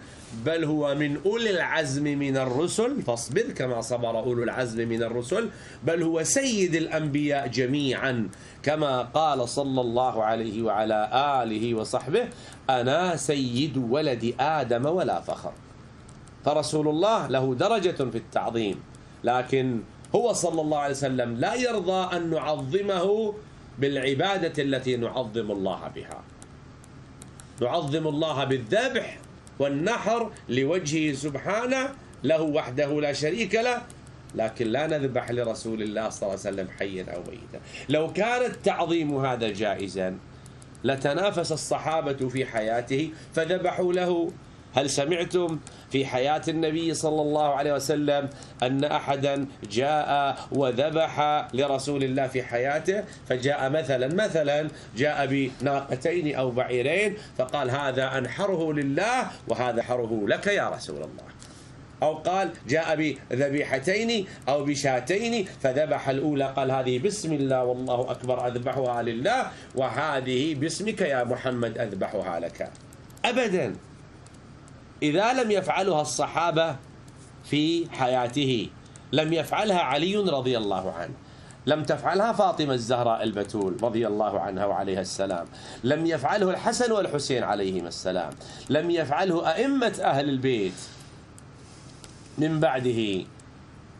بل هو من أولي العزم من الرسل، فاصبر كما صبر أولو العزم من الرسل، بل هو سيد الأنبياء جميعا، كما قال صلى الله عليه وعلى آله وصحبه: أنا سيد ولد آدم ولا فخر. فرسول الله له درجة في التعظيم، لكن هو صلى الله عليه وسلم لا يرضى أن نعظمه بالعبادة التي نعظم الله بها. نعظم الله بالذبح والنحر لوجهه سبحانه، له وحده لا شريك له، لكن لا نذبح لرسول الله صلى الله عليه وسلم حيا أو ميتا. لو كان التعظيم هذا جائزا لتنافس الصحابة في حياته فذبحوا له. هل سمعتم في حياة النبي صلى الله عليه وسلم أن أحدا جاء وذبح لرسول الله في حياته؟ فجاء مثلا جاء بناقتين أو بعيرين فقال: هذا أنحره لله وهذا حره لك يا رسول الله. أو قال جاء بذبيحتين أو بشاتين فذبح الأولى قال: هذه بسم الله والله أكبر أذبحها لله، وهذه باسمك يا محمد أذبحها لك. أبدا. إذا لم يفعلها الصحابة في حياته، لم يفعلها علي رضي الله عنه، لم تفعلها فاطمة الزهراء البتول رضي الله عنها وعليها السلام، لم يفعله الحسن والحسين عليهما السلام، لم يفعله أئمة أهل البيت من بعده،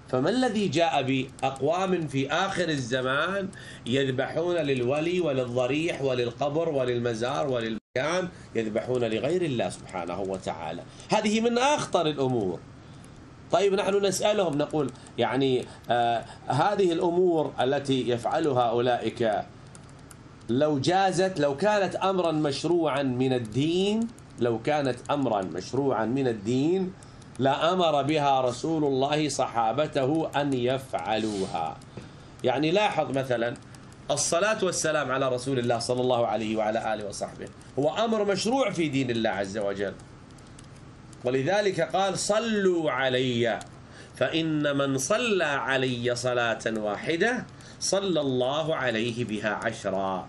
فما الذي جاء بأقوام في آخر الزمان يذبحون للولي وللضريح وللقبر وللمزار وللمكان، يذبحون لغير الله سبحانه وتعالى؟ هذه من أخطر الأمور. طيب نحن نسألهم نقول يعني هذه الأمور التي يفعلها أولئك لو جازت، لو كانت أمرا مشروعا من الدين، لو كانت أمرا مشروعا من الدين لأمر بها رسول الله صحابته أن يفعلوها. يعني لاحظ مثلا الصلاة والسلام على رسول الله صلى الله عليه وعلى آله وصحبه هو أمر مشروع في دين الله عز وجل، ولذلك قال: صلوا علي فإن من صلى علي صلاة واحدة صلى الله عليه بها عشرا.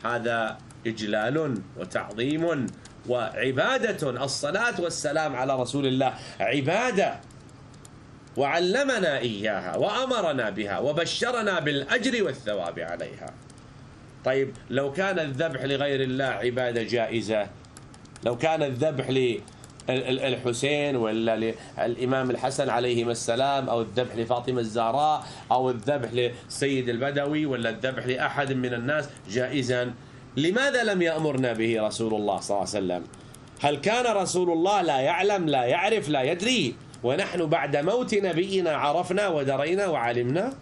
هذا إجلال وتعظيم وعبادة. الصلاة والسلام على رسول الله عبادة، وعلمنا إياها وأمرنا بها وبشرنا بالأجر والثواب عليها. طيب لو كان الذبح لغير الله عبادة جائزة، لو كان الذبح للحسين ولا للإمام الحسن عليهما السلام، أو الذبح لفاطمة الزهراء، أو الذبح للسيد البدوي، ولا الذبح لأحد من الناس جائزا، لماذا لم يأمرنا به رسول الله صلى الله عليه وسلم؟ هل كان رسول الله لا يعلم، لا يعرف، لا يدري، ونحن بعد موت نبينا عرفنا ودرينا وعلمنا؟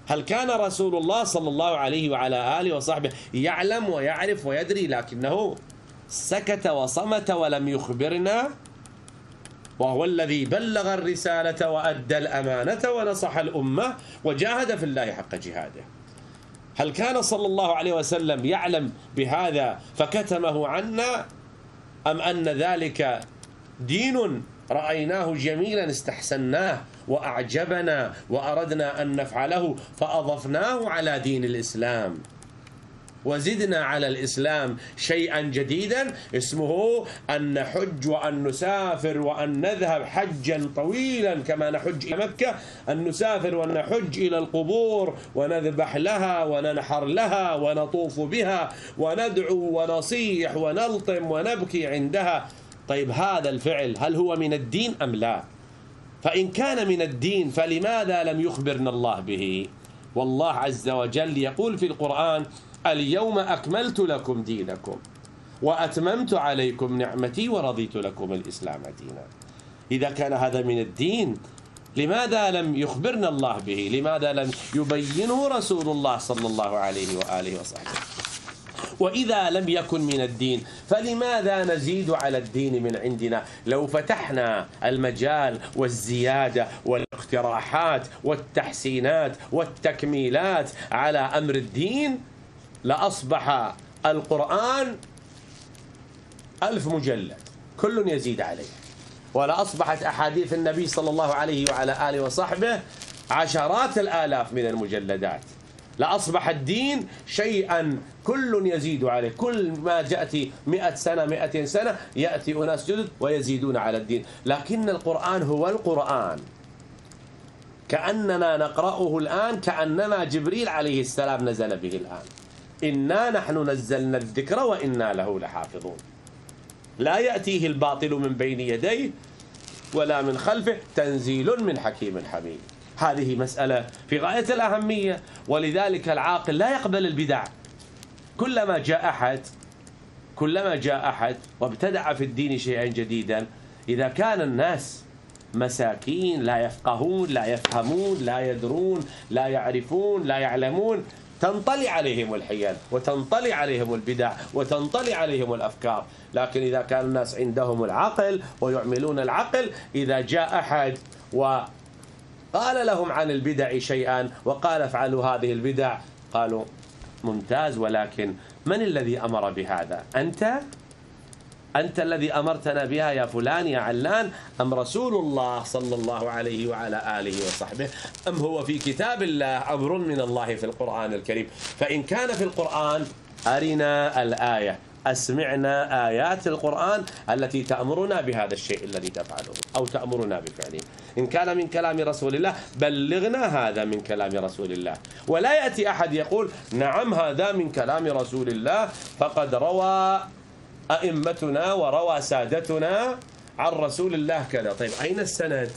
هل كان رسول الله صلى الله عليه وعلى آله وصحبه يعلم ويعرف ويدري لكنه سكت وصمت ولم يخبرنا، وهو الذي بلغ الرسالة وأدى الأمانة ونصح الأمة وجاهد في الله حق جهاده؟ هل كان صلى الله عليه وسلم يعلم بهذا فكتمه عنا، أم أن ذلك دين رأيناه جميلا استحسناه وأعجبنا وأردنا أن نفعله فأضفناه على دين الإسلام، وزدنا على الإسلام شيئا جديدا اسمه أن نحج وأن نسافر وأن نذهب حجا طويلا كما نحج إلى مكة، أن نسافر ونحج إلى القبور ونذبح لها وننحر لها ونطوف بها وندعو ونصيح ونلطم ونبكي عندها. طيب هذا الفعل هل هو من الدين أم لا؟ فإن كان من الدين فلماذا لم يخبرنا الله به؟ والله عز وجل يقول في القرآن: اليوم أكملت لكم دينكم وأتممت عليكم نعمتي ورضيت لكم الإسلام دينا. إذا كان هذا من الدين لماذا لم يخبرنا الله به؟ لماذا لم يبينه رسول الله صلى الله عليه وآله وصحبه؟ وإذا لم يكن من الدين فلماذا نزيد على الدين من عندنا؟ لو فتحنا المجال والزيادة والاقتراحات والتحسينات والتكميلات على أمر الدين لأصبح القرآن 1000 مجلد كل يزيد عليه، ولأصبحت أحاديث النبي صلى الله عليه وعلى آله وصحبه عشرات الآلاف من المجلدات. لأصبح الدين شيئا كل يزيد عليه، كل ما جاءت 100 سنة 200 سنة يأتي أناس جدد ويزيدون على الدين. لكن القرآن هو القرآن، كأننا نقرأه الآن كأنما جبريل عليه السلام نزل به الآن. إنا نحن نزلنا الذكر وإنا له لحافظون. لا يأتيه الباطل من بين يديه ولا من خلفه، تنزيل من حكيم حميد. هذه مسألة في غاية الأهمية، ولذلك العاقل لا يقبل البدع. كلما جاء أحد وابتدع في الدين شيئا جديدا، إذا كان الناس مساكين لا يفقهون لا يفهمون لا يدرون لا يعرفون لا يعلمون، تنطلي عليهم الحيل وتنطلي عليهم البدع وتنطلي عليهم الأفكار. لكن إذا كان الناس عندهم العقل ويعملون العقل، إذا جاء أحد وقال لهم عن البدع شيئا وقال افعلوا هذه البدع، قالوا ممتاز، ولكن من الذي أمر بهذا؟ أنت الذي أمرتنا بها يا فلان يا علان، أم رسول الله صلى الله عليه وعلى آله وصحبه؟ أم هو في كتاب الله أمر من الله في القرآن الكريم؟ فإن كان في القرآن أرنا الآية، أسمعنا آيات القرآن التي تأمرنا بهذا الشيء الذي تفعله أو تأمرنا بفعله. إن كان من كلام رسول الله بلغنا هذا من كلام رسول الله. ولا يأتي أحد يقول نعم هذا من كلام رسول الله، فقد روى أئمتنا وروى سادتنا عن رسول الله كذا. طيب أين السند؟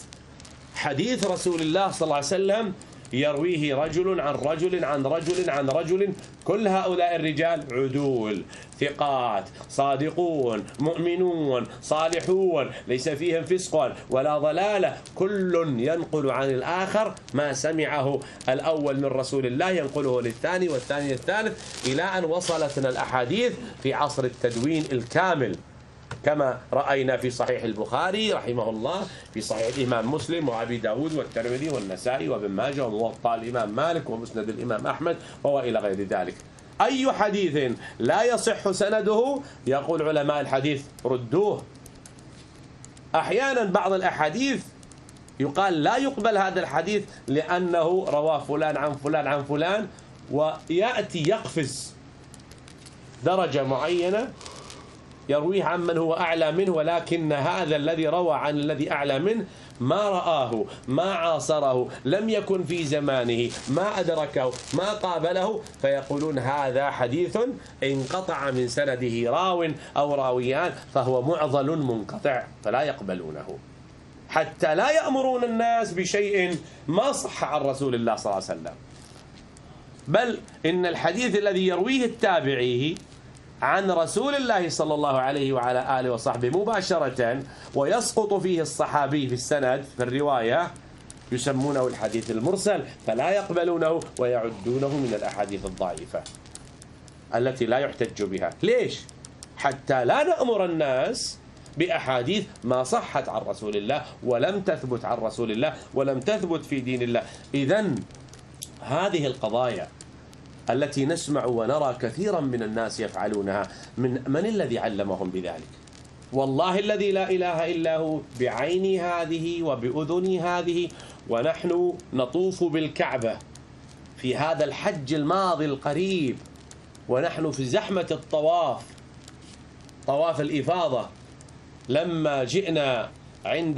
حديث رسول الله صلى الله عليه وسلم يرويه رجل عن رجل عن رجل عن رجل، كل هؤلاء الرجال عدول ثقات صادقون مؤمنون صالحون، ليس فيهم فسق ولا ضلالة، كل ينقل عن الآخر ما سمعه الأول من رسول الله ينقله للثاني والثاني للثالث، إلى أن وصلتنا الأحاديث في عصر التدوين الكامل، كما رأينا في صحيح البخاري رحمه الله، في صحيح الإمام مسلم وأبي داود والترمذي والنسائي وابن ماجه وموطأ الإمام مالك ومسند الإمام أحمد وإلى غير ذلك. أي حديث لا يصح سنده يقول علماء الحديث ردوه. أحيانا بعض الأحاديث يقال لا يقبل هذا الحديث لأنه رواه فلان عن فلان عن فلان، ويأتي يقفز درجة معينة يرويه عمن هو أعلى منه، ولكن هذا الذي روى عن الذي أعلى منه ما رآه، ما عاصره، لم يكن في زمانه، ما أدركه، ما قابله، فيقولون هذا حديث انقطع من سنده راو أو راويان فهو معضل منقطع، فلا يقبلونه حتى لا يأمرون الناس بشيء ما صح عن رسول الله صلى الله عليه وسلم. بل إن الحديث الذي يرويه التابعي عن رسول الله صلى الله عليه وعلى آله وصحبه مباشرة ويسقط فيه الصحابي في السند في الرواية يسمونه الحديث المرسل، فلا يقبلونه ويعدونه من الأحاديث الضعيفة التي لا يحتج بها. ليش؟ حتى لا نأمر الناس بأحاديث ما صحت عن رسول الله ولم تثبت عن رسول الله ولم تثبت في دين الله. إذن هذه القضايا التي نسمع ونرى كثيرا من الناس يفعلونها، من الذي علمهم بذلك؟ والله الذي لا إله إلا هو، بعيني هذه وبأذني هذه، ونحن نطوف بالكعبة في هذا الحج الماضي القريب، ونحن في زحمة الطواف، طواف الإفاضة، لما جئنا عند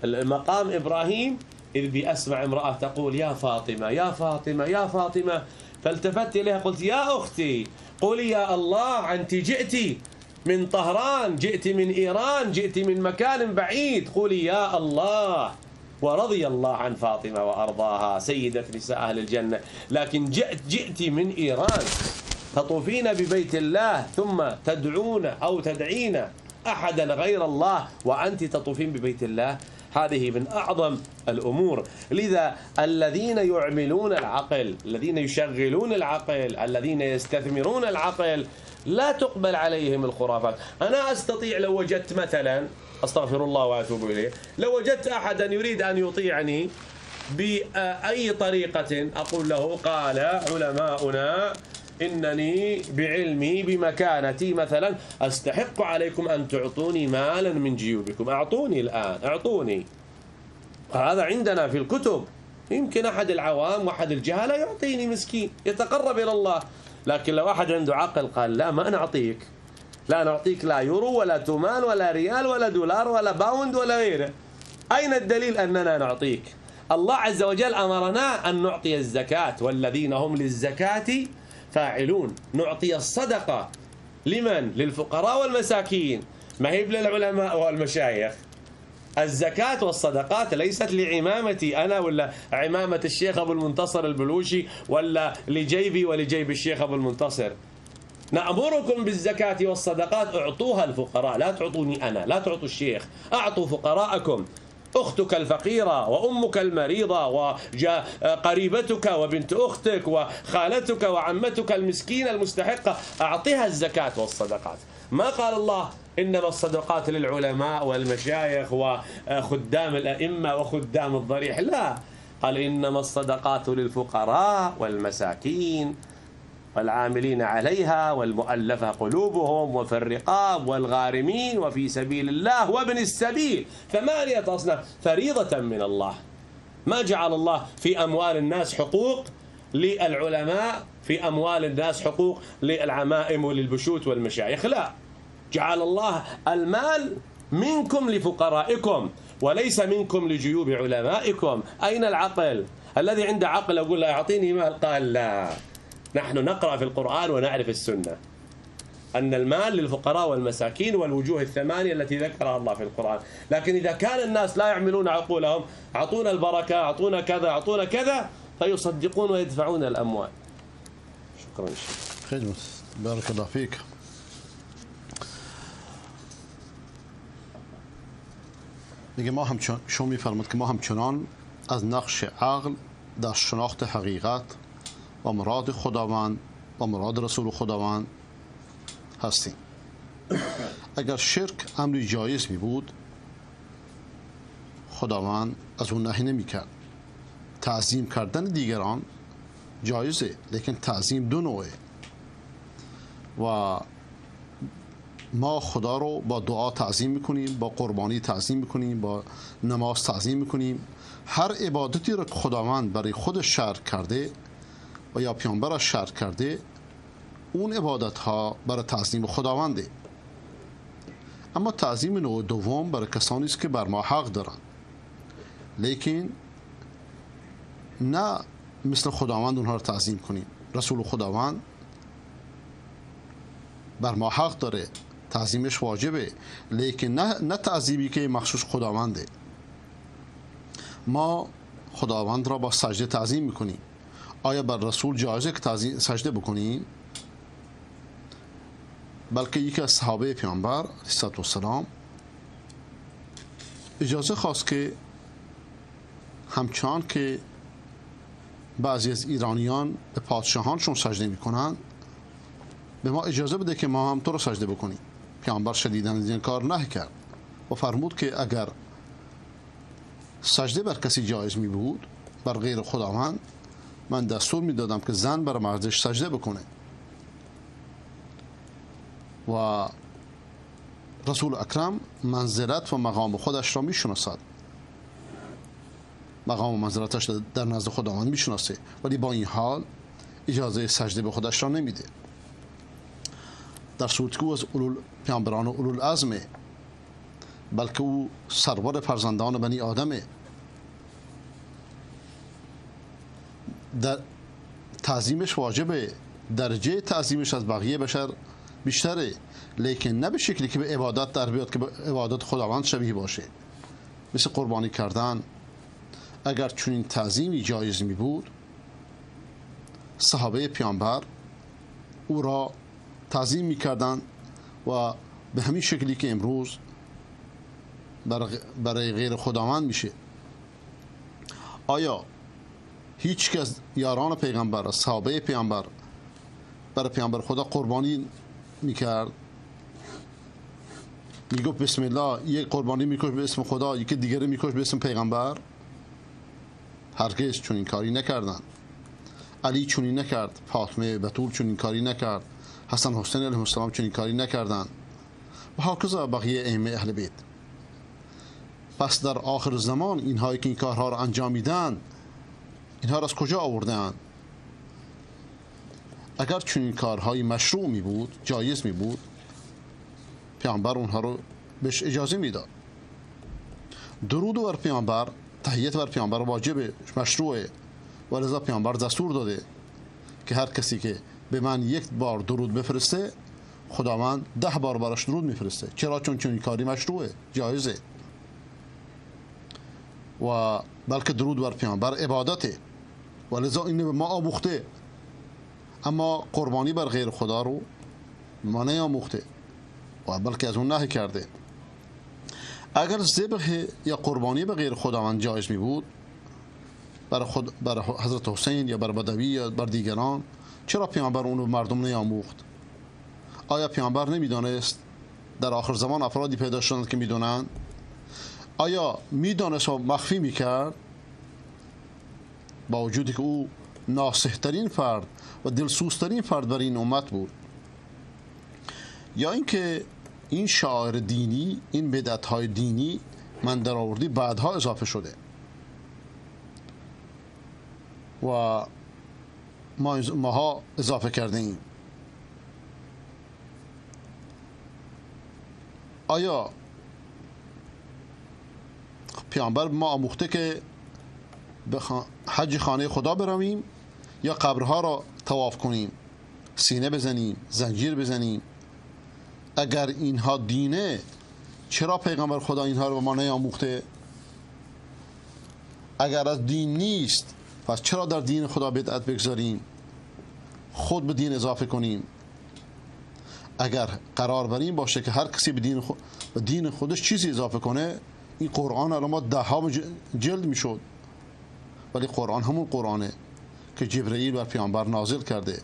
المقام إبراهيم، إذ بأسمع امرأة تقول: يا فاطمة يا فاطمة يا فاطمة. فالتفت إليها قلت: يا أختي قولي يا الله، أنت جئتي من طهران، جئت من إيران، جئت من مكان بعيد، قولي يا الله. ورضي الله عن فاطمة وأرضاها، سيدة نساء أهل الجنة، لكن جئت من إيران تطوفين ببيت الله ثم تدعون أو تدعين أحدا غير الله وأنت تطوفين ببيت الله، هذه من أعظم الأمور. لذا الذين يعملون العقل، الذين يشغلون العقل، الذين يستثمرون العقل، لا تقبل عليهم الخرافات. أنا أستطيع لو وجدت مثلا، أستغفر الله وأتوب إليه، لو وجدت أحدا يريد أن يطيعني بأي طريقة، أقول له: قال علماؤنا إنني بعلمي بمكانتي مثلا أستحق عليكم أن تعطوني مالا من جيوبكم، أعطوني الآن، أعطوني. هذا عندنا في الكتب. يمكن أحد العوام وأحد الجهلة يعطيني، مسكين يتقرب إلى الله، لكن لو أحد عنده عقل قال: لا، ما نعطيك، لا نعطيك لا يورو ولا تومان ولا ريال ولا دولار ولا باوند ولا غيره. أين الدليل أننا نعطيك؟ الله عز وجل أمرنا أن نعطي الزكاة، والذين هم للزكاة فاعلون. نعطي الصدقة لمن؟ للفقراء والمساكين، ما هي للعلماء والمشايخ. الزكاة والصدقات ليست لعمامتي أنا ولا عمامة الشيخ أبو المنتصر البلوشي ولا لجيبي ولجيب الشيخ أبو المنتصر. نأمركم بالزكاة والصدقات، أعطوها الفقراء، لا تعطوني أنا، لا تعطوا الشيخ، أعطوا فقراءكم، أختك الفقيرة وأمك المريضة وقريبتك وبنت أختك وخالتك وعمتك المسكينة المستحقة، أعطيها الزكاة والصدقات. ما قال الله إنما الصدقات للعلماء والمشايخ وخدام الأئمة وخدام الضريح، لا، قال إنما الصدقات للفقراء والمساكين والعاملين عليها والمؤلفة قلوبهم وفي الرقاب والغارمين وفي سبيل الله وابن السبيل، 8 أصناف فريضة من الله. ما جعل الله في أموال الناس حقوق للعلماء، في أموال الناس حقوق للعمائم وللبشوت والمشايخ، لا، جعل الله المال منكم لفقرائكم وليس منكم لجيوب علمائكم. أين العقل؟ الذي عنده عقل أقول له أعطيني مال، قال لا. نحن نقرأ في القرآن ونعرف السنة أن المال للفقراء والمساكين والوجوه الثمانية التي ذكرها الله في القرآن. لكن إذا كان الناس لا يعملون عقولهم، أعطونا البركة، أعطونا كذا، أعطونا كذا، فيصدقون ويدفعون الأموال. شكرا. خدمة، بارك الله فيك. میگه ما هم شما میفرماد که ما همچنان از نقش عقل در شناخت حقیقت و مراد خداوند و مراد رسول خداوند هستیم. اگر شرک امری جایز می بود، خداوند از اون نهی نمی کرد. تعظیم کردن دیگران جایزه، لیکن تعظیم دو نوعه و ما خدا رو با دعا تعظیم میکنیم، با قربانی تعظیم میکنیم، با نماز تعظیم میکنیم. هر عبادتی رو که خداوند برای خودش شرع کرده و یا پیامبرش شرع کرده، اون عبادت ها برای تعظیم خداونده. اما تعظیم نوع دوم برای کسانی است که بر ما حق دارند، لیکن نه مثل خداوند اونها رو تعظیم کنیم. رسول خداوند بر ما حق داره، تعظیمش واجبه، لیکن نه تعظیمی که مخصوص خداونده. ما خداوند را با سجده تعظیم میکنیم. آیا بر رسول جایزه که سجده بکنیم؟ بلکه یکی از صحابه پیامبر علیه السلام اجازه خواست که همچنان که بعضی از ایرانیان به پادشاهانشون سجده میکنند، به ما اجازه بده که ما هم تو رو سجده بکنیم. پیامبر شدیداً از این کار نهی کرد و فرمود که اگر سجده بر کسی جایز می بود بر غیر خداوند، من دستور می دادم که زن بر مردش سجده بکنه. و رسول اکرم منزلت و مقام خودش را میشناسد، مقام و منزلتش در نزد خداوند میشناسه، ولی با این حال اجازه سجده به خودش را نمیده، در صورتی که او از پیامبران و اولوالعزمه، بلکه او سرور فرزندان بنی آدمه. در تعظیمش واجبه، درجه تعظیمش از بقیه بشر بیشتره، لیکن نه به شکلی که به عبادت در بیاد که به عبادت خداوند شبیه باشه، مثل قربانی کردن. اگر چنین تعظیمی جایز می بود، صحابه پیامبر او را تعظیم می کردن و به همین شکلی که امروز برای غیر خداوند میشه. آیا هیچ کس یاران پیغمبر، صحابه پیامبر، برای پیامبر خدا قربانی میکرد؟ میگفت بسم الله، یک قربانی میکش به اسم خدا، یکی دیگری میکش به اسم پیغمبر؟ هرگز چنین کاری نکردند. علی چنین نکرد، فاطمه بتول چنین کاری نکرد، حسن حسین علیه السلام چنین کاری نکردند و هکذا بقیه ائمه اهل بیت. پس در آخر زمان اینهایی که این کارها را انجام میدن، اینها را از کجا آوردند؟ اگر چنین کارهای مشروع می بود، جایز می بود، پیامبر اونها رو بهش اجازه میداد. درود بر پیامبر، تحیت بر پیامبر واجبه، مشروعه، و لذا پیامبر دستور داده که هر کسی که به من یک بار درود بفرسته، خداوند 10 بار براش درود میفرسته. چرا؟ چون چنین کاری مشروعه، جایزه، و بلکه درود بر پیامبر عبادته و لذا اینو به ما آموخته. اما قربانی بر غیر خدا رو ما نیاموخته و بلکه از اون نهی کرده. اگر ذبح یا قربانی به غیر خداوند جایز می بود بر حضرت حسین یا بر بدوی یا بر دیگران، چرا پیامبر اون رو مردم نیاموخت؟ آیا پیامبر نمیدانست در آخر زمان افرادی پیدا شدند که میدونند؟ آیا میدانست و مخفی میکرد؟ با وجودی که او ناصح ترین فرد و دلسوزترین فرد بر این امت بود. یا اینکه این شعائر دینی، این بدعت های دینی من در آوردی بعدها اضافه شده و ماها اضافه کرده ایم. آیا پیامبر ما آموخته که به حج خانه خدا برویم یا قبرها را طواف کنیم، سینه بزنیم، زنجیر بزنیم؟ اگر اینها دینه، چرا پیغمبر خدا اینها رو به ما نیاموخته؟ اگر از دین نیست، پس چرا در دین خدا بدعت بگذاریم، خود به دین اضافه کنیم؟ اگر قرار بر این باشه که هر کسی به دین خودش چیزی اضافه کنه، این قرآن الان ما 10 جلد میشد، ولی قرآن همون قرآنه که جبرئیل بر پیامبر نازل کرده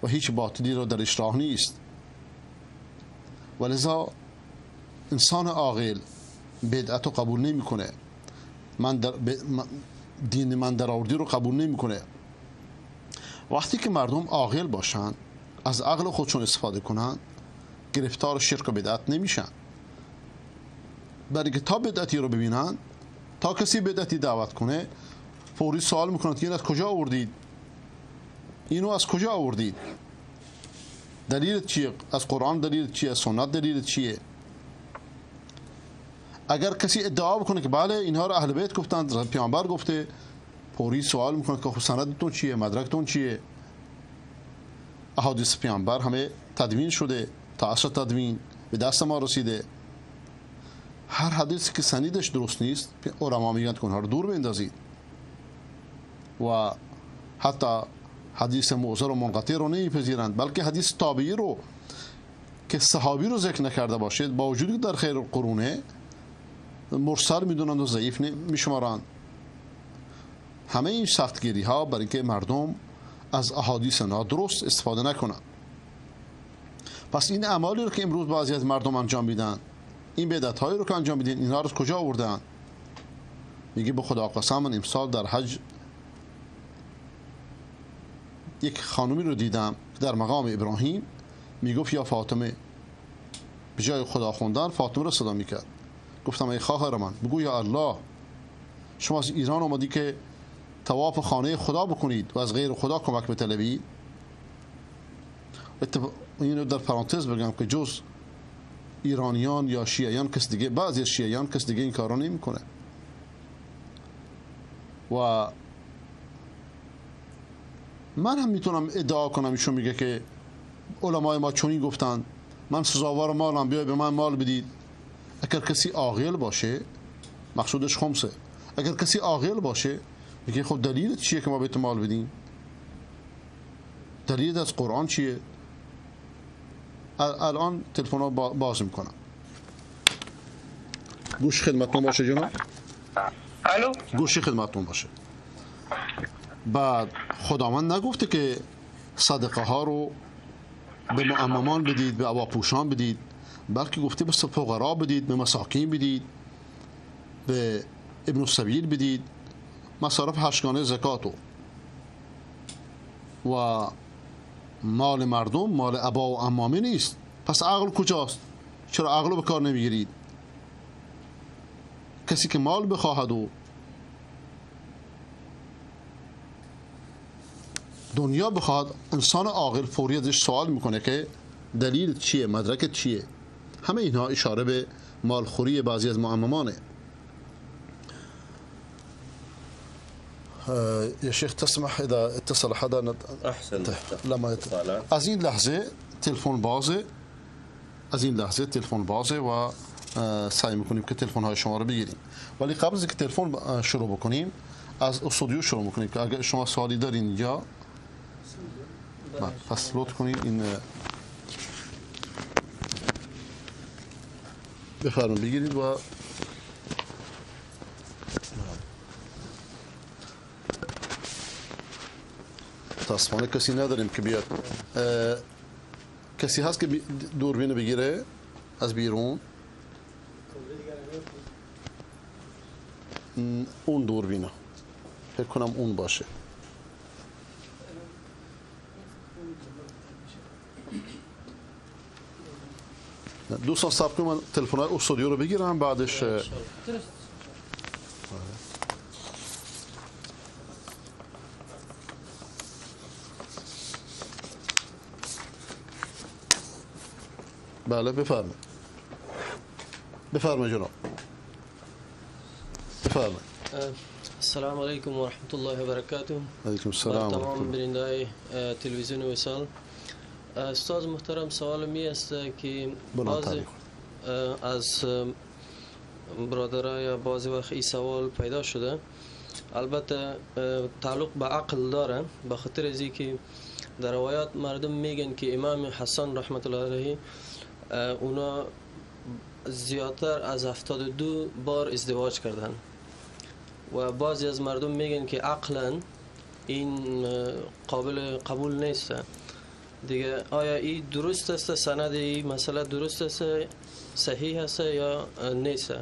و هیچ باطلی را درش راه نیست. و لذا انسان عاقل بدعت رو قبول نمیکنه، دین من در آوردی رو قبول نمیکنه. وقتی که مردم عاقل باشن، از عقل خودشون استفاده کنن، گرفتار شرک و بدعت نمیشن. برای که تا بدعتی رو ببینن، تا کسی بدعتی دعوت کنه، فوری سوال میکنن که این از کجا آوردید؟ اینو از کجا آوردید؟ دلیل چیه؟ از قرآن دلیل چیه؟ از سنت دلیل چیه؟ اگر کسی ادعا بکنه که بله اینها رو اهل بیت گفتند، پیامبر گفته، فوری سوال میکنه که خب سندتون چیه؟ مدرکتون چیه؟ احادیث پیامبر همه تدوین شده، تا عصر تدوین به دست ما رسیده. هر حدیثی که سندش درست نیست، علما میگن که اونها رو دور بندازید و حتی حدیث معضل و منقطع رو نمیپذیرند، بلکه حدیث تابعی رو که صحابی رو ذکر نکرده باشید، با وجودی که در خیر قرونه مرسل میدونند و ضعیف میشمارند. همه این سختگیری ها برای اینکه مردم از احادیث نادرست استفاده نکنند. پس این اعمالی رو که امروز بعضی از مردم انجام میدن، این بدعت هایی رو که انجام میدن، اینها رو از کجا آوردن؟ میگه به خدا قسم من امسال در حج یک خانومی رو دیدم در مقام ابراهیم، میگفت یا فاطمه به جای خدا خوندن فاطمه رو صدا میکرد. گفتم ای خواهر من، بگو یا الله، شما از ایران اومدی که طواف خانه خدا بکنید و از غیر خدا کمک بطلبید. اینو در پرانتز بگم که جز ایرانیان یا شیعیان کس دیگه، بعضی شیعیان کس دیگه این کارو نمیکنه. و من هم میتونم ادعا کنم، ایشون میگه که علمای ما چنین گفتن، من سزاوار مالم، بیای به من مال بدید. اگر کسی عاقل باشه، مقصودش خمسه، اگر کسی عاقل باشه میگه خب دلیل چیه که ما به تو مال بدیم؟ دلیل از قرآن چیه؟ الان تلفن رو باز میکنم. گوش خدمتتون باشه جناب. الو، گوش خدمتتون باشه. بعد خداوند نگفته که صدقه ها رو به معممان بدید، به عباپوشان بدید، بلکه گفته به فقرا بدید، به مساکین بدید، به ابن السبیل بدید، مصارف هشتگانه زکاتو. و مال مردم مال ابا و عمامه نیست. پس عقل کجاست؟ چرا عقل رو به کار نمیگیرید؟ کسی که مال بخواهد و دنیا بخواهد، انسان عاقل فوری ازش سوال میکنه که دلیل چیه، مدرک چیه. همه اینها اشاره به مالخوری بعضی از معممانه. يا شيخ تسمح اذا اتصل حدا؟ احسن لما از این لحظه تلفن بازه، از این لحظه تلفن بازه و سعی میکنیم که تلفن های شما رو بگیریم. ولی قبل از اینکه تلفن شروع بکنیم، از استودیو شروع میکنیم که اگر شما سوالی دارین اینجا پس لطف کنید این بفرمایید بگیرید. و متاسفانه کسی نداریم که بیاد. کسی هست که دوربین بگیره از بیرون؟ اون دوربینه فکر کنم اون باشه. دوستان صبر کنید من تلفن های استودیو رو بگیرم بعدش. بله بفرمایید. بفرمایید جناب. بفرمایید. السلام علیکم و رحمت الله و برکاته. علیکم السلام. تمام بیننده‌های تلویزیون وصال. استاد محترم سوال می است که بعضی از برادرها یا بعضی وقت این سوال پیدا شده، البته تعلق به عقل داره، به خاطر از اینکه در روایات مردم میگن که امام حسن رحمت الله علیه اونا زیادتر از 72 بار ازدواج کردن و بعضی از مردم میگن که عقلا این قابل قبول نیست دیگه. آیا این درست است؟ سند این مسئله درست است، صحیح است یا نیست؟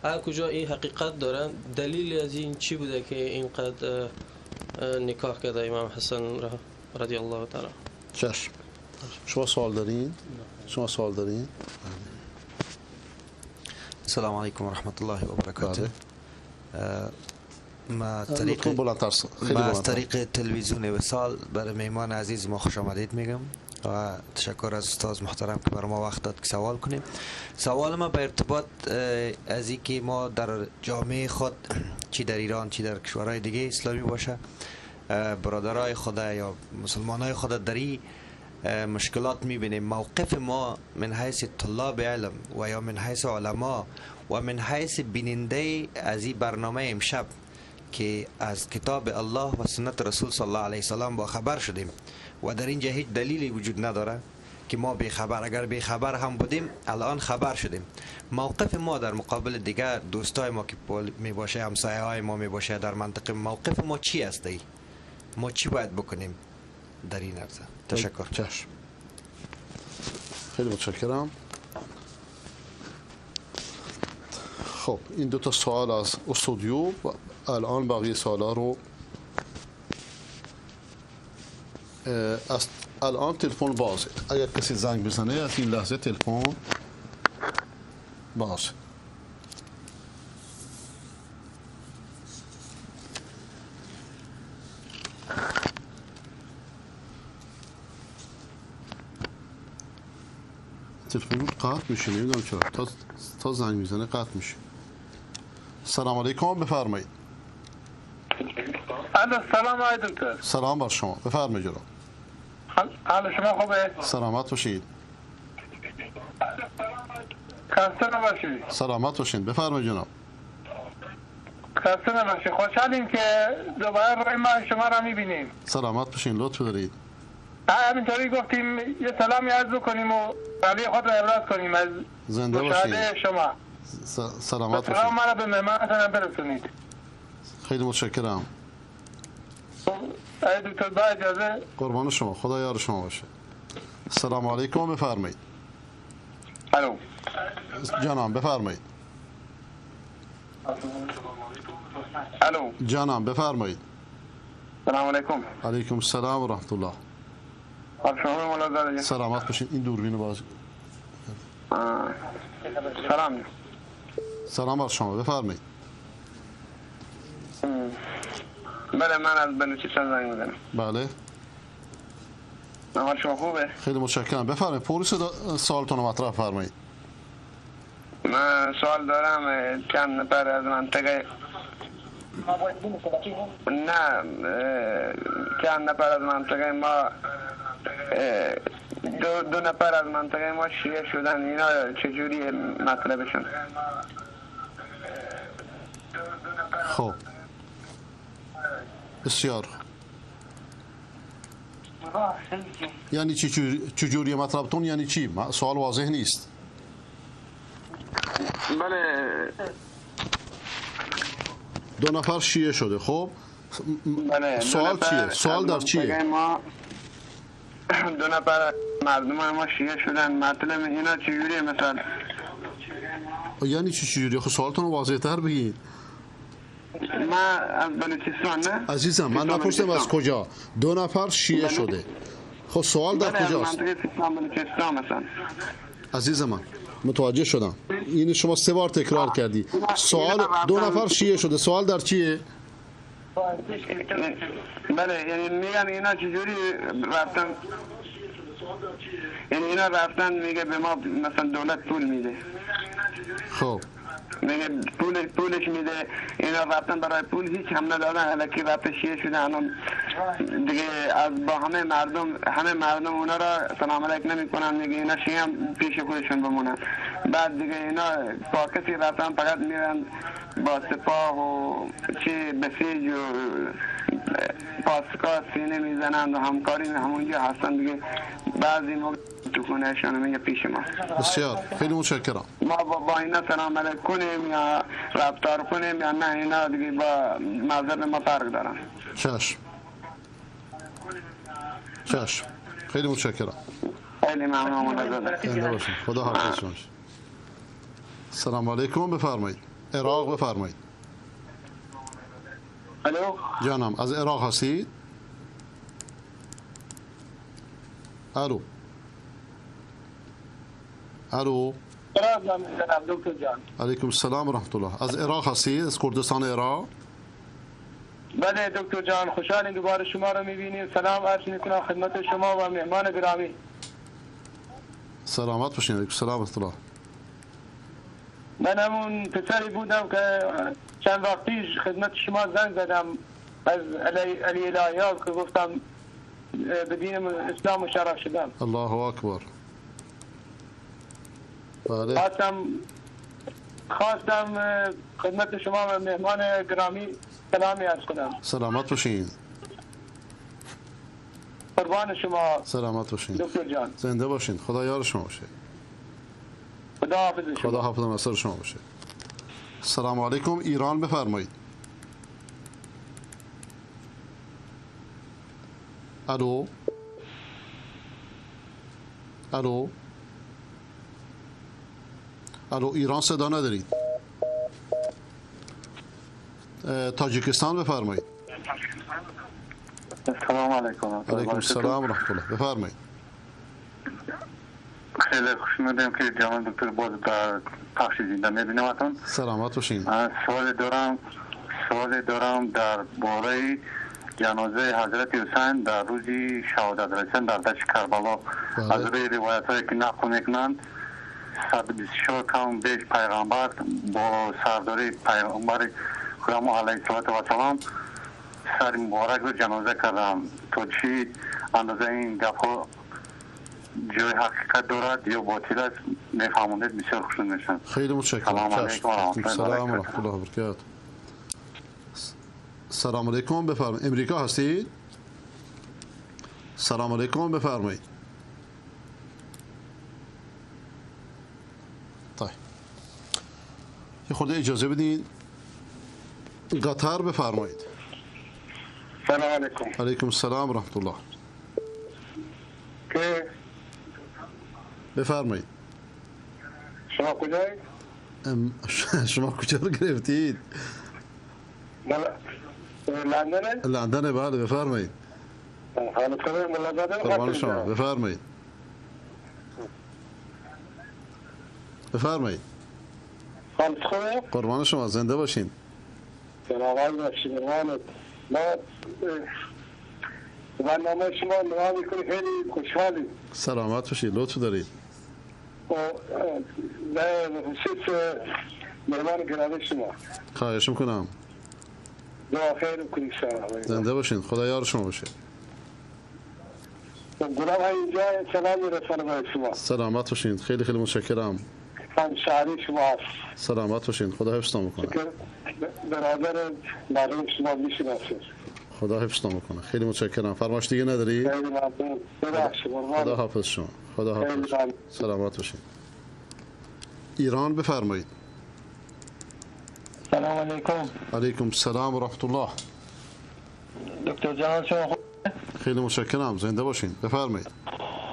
آیا کجا این حقیقت داره؟ دلیل از این چی بوده که اینقدر نکاح کرده امام حسن رضی الله تعالی؟ چشم. شما سوال دارین؟ شما سوال دارین؟ السلام علیکم و رحمت الله و برکاته. ما از طریق تلویزیون وصال برای میمان عزیز ما خوش آمدید میگم و تشکر از استاد محترم که بر ما وقت داد که سوال کنیم. سوال ما به ارتباط از اینکه ما در جامعه خود، چی در ایران چی در کشورهای دیگه اسلامی باشه، برادرای خود یا مسلمانای خود در این مشکلات میبینیم. موقف ما من حیث طلاب علم و یا من حیث علما و من حیث بیننده از این برنامه امشب که از کتاب الله و سنت رسول صلی الله علیه وسلم با خبر شدیم و در اینجا هیچ دلیلی وجود نداره که ما بی خبر، اگر بی خبر هم بودیم الان خبر شدیم. موقف ما در مقابل دیگر دوستای ما که می باشه، همسایه های ما می باشه در منطقه، موقف ما چی است؟ ما چی باید بکنیم در این عرصه؟ تشکر. چشم. خیلی متشکرم. خب این دو تا سوال از استودیو و الان بقیه سوالا رو از الان تلفن بازه. اگر کسی زنگ بزنه از این لحظه تلفن باشه. تلفن قطع میشه، نمیدونم چرا تا زنگ میزنه قطع میشه. سلام علیکم، بفرمایید. الو، سلام آقای دکتر. سلام بر شما، بفرمایید جناب. حال شما خوبه؟ سلامت باشید. خسته نباشید. سلامت باشید، بفرمایید جناب. خسته نباشید، خوشحالیم که دوباره روی ما شما را میبینیم. سلامت باشین، لطف دارید. همینطوری گفتیم یه سلامی عرض بکنیم و علی خود را ابراز کنیم از زنده باشید شما. سلامت باشید. سلام مرا به مهمانتون برسونید. خیلی متشکرم. ای دکتر با اجازه. قربان شما، خدا یار شما باشه. سلام علیکم، بفرمایید. الو جانم، بفرمایید. الو جانم، بفرمایید. سلام علیکم. علیکم السلام و رحمت الله. سلامت باشین. این دوربین باز. سلام. سلام بر شما، بفرمایید. بله، من از بلوچستان زنگ میزنم. بله. حال شما خوبه؟ خیلی متشکرم. بفرمایید، فوری سوالتون رو مطرح فرمایید. من سوال دارم، چند نفر از منطقه نه چند نفر از منطقه ما، دو نفر از منطقه ما شیعه شدن، اینا چجوری مطلبشون؟ خب بسیار. یعنی چجوری مطلبتون؟ یعنی چی؟ سوال واضح نیست. بله، دو نفر شیعه شده. خب بله، سوال چیه؟ سوال در چیه؟ ما دو نفر مردم ما شیعه شدن، مطلب اینا چجوریه مثلا؟ یعنی چی چجوریه؟ خب سوالتون رو واضح تر بگید. من از بلوچستان. نه عزیزم، من نپرسیدم از کجا. دو نفر شیعه شده. خب سوال در کجاست؟ بلوچستان مثلا. عزیز من متوجه شدم. اینو شما سه بار تکرار کردی. سوال دو نفر شیعه شده، سوال در چیه؟ بله، یعنی میگن اینا چجوری رفتن، یعنی اینا رفتن میگه به ما مثلا دولت پول میده. خب میگه پولش میده، اینا رفتن برای پول هیچ هم ندادن، الکی رفته شیعه شده. الان دیگه از با همه مردم اونا را سلام علیک نمیکنن، میگه اینا شیعه هم پیش خودشون بمونن. بعد دیگه اینا با کسی رفتن فقط میرن با سپاه و چه بسیج و پاسکا سینه میزنن و همکاری همونجا هستن دیگه. بعضی موقع تو خونهشان میگه پیش ما. بسیار خیلی متشکرم. ما با اینا سلام علیک کنیم یا رفتار کنیم یا نه، اینا دیگه با مذهب ما فرق دارن. چشم چشم، خیلی متشکرم. خیلی ممنون. زنده باشین، خدا حافظ شما. سلام علیکم، بفرمایید. عراق بفرمایید. الو جانم، از عراق هستید؟ الو الو. دکتر جان. علیکم السلام و رحمت الله. از عراق هستید؟ از کردستان عراق؟ بله دکتر جان، خوشحالیم دوباره شما رو میبینیم. سلام عرض میکنم خدمت شما و مهمان گرامی. سلامت باشین. علیکم السلام و رحمت الله. من همون پسری بودم که چند وقت پیش خدمت شما زنگ زدم از علی الهیاب که گفتم به دین اسلام مشرف شدم. الله اکبر. بله. خواستم خدمت شما و مهمان گرامی سلامی عرض کنم. سلامت باشین. قربان شما. سلامت باشین دکتر جان. زنده باشین، خدا یار شما باشه. خدا حافظ شما. خدا حافظ ناصر شما باشه. السلام علیکم، ایران بفرمایید. الو الو الو، ایران صدا ندارید. تاجیکستان بفرمایید. السلام علیکم. علیکم السلام و رحمت الله. بفرمایید. خیلی خوشنودم که جناب دکتر باز در پخش زنده میبینمتون. سلامت باشین. سوال دارم در باره جنازه حضرت حسین در روز شهادت رسیدن در دشت کربلا. از روی روایت هایی که نقل میکنند 124 کم بیش پیغمبر با سرداری پیغمبر خدا علیه السلام سر مبارک رو جنازه کردم. تا چی اندازه این گپ جای حقیقت دارد یا باطل است میفهمونید بسیار خوشحال میشم. خیلی متشکرم. سلام علیکم و رحمت الله و رحمت الله و برکاته. سلام علیکم، بفرمایید. امریکا هستید؟ سلام علیکم، بفرمایید. طيب یه خورده اجازه بدین. قطر بفرمایید. سلام علیکم. علیکم السلام و رحمت الله. که بفرمایید. شما کجایید؟ شما کجا رو گرفتید؟ لندن. لندن، بله بفرمایید. قربان شما، بفرمایید. بفرمایید. قربان شما، زنده باشین. ما برنامه شما نگاه میکنیم، خیلی خوشحالیم. سلامت باشید، لطف دارید. مهمان گرامی شما. خواهش میکنم. دعا خیر کنید. زنده باشین، خدا یار شما باشه. گلاب اینجا سلام میرسانم به شما. سلامت باشین، خیلی خیلی متشکرم. همشهری شما هست. سلامت باشین، خدا حفظتون بکنه. برادر مردم شما میشناسید. خدا حفظتون بکنه. خیلی متشکرم. فرمایش دیگه نداری؟ خیلی ممنون. ببخشید. خدا حافظ شما. خدا حافظ. سلامت باشین. ایران بفرمایید. سلام علیکم. علیکم السلام و رحمت الله. دکتر جان شما خوب؟ خیلی متشکرم، زنده باشین. بفرمایید.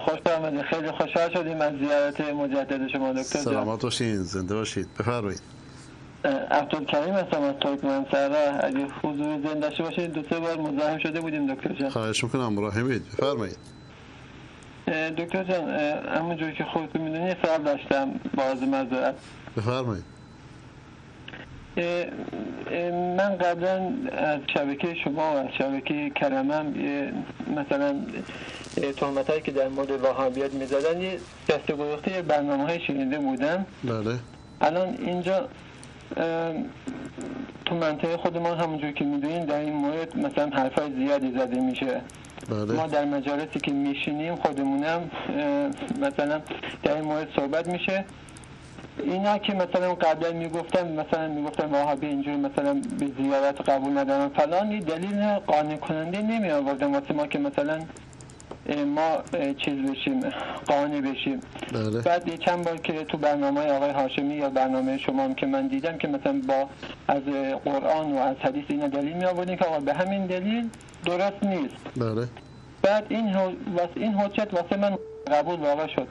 خوش آمدید. خیلی خوشحال شدیم از زیارت مجدد شما دکتر جان. سلامت باشین، زنده باشید. بفرمایید. عبدالکریم هستم از ترکمن صحرا. اگه حضور زنده داشته باشید دو سه بار مزاحم شده بودیم دکتر جان. خواهش میکنم، مراحمید. بفرمایید. دکتر جان همونجور که خودتون میدونید سوال داشتم با عرض معذرت. بفرمایید. من قبلا از شبکه شما و از شبکه کلمم مثلا تهمت‌هایی که در مورد وهابیت می‌زدن یه دسته گذاشته برنامه‌های شنیده بودم. بله. الان اینجا تو منطقه خودمان همونجور که می‌دونین در این مورد مثلا حرفای زیادی زده میشه. بله. ما در مجالسی که میشینیم خودمونم مثلا در این مورد صحبت میشه. اینا که مثلا قبلا میگفتن مثلا میگفتن وهابی اینجور مثلا به زیارت قبول ندارن فلان، یه دلیل قانع کننده نمی آوردن واسه ما که مثلا ما چیز بشیم، قانع بشیم. بله. بعد چند بار که تو برنامه آقای هاشمی یا برنامه شما هم که من دیدم که مثلا با از قرآن و از حدیث اینا دلیل می آوردین که آقا به همین دلیل درست نیست. بله. بعد این حجت واسه من قبول واقع شد.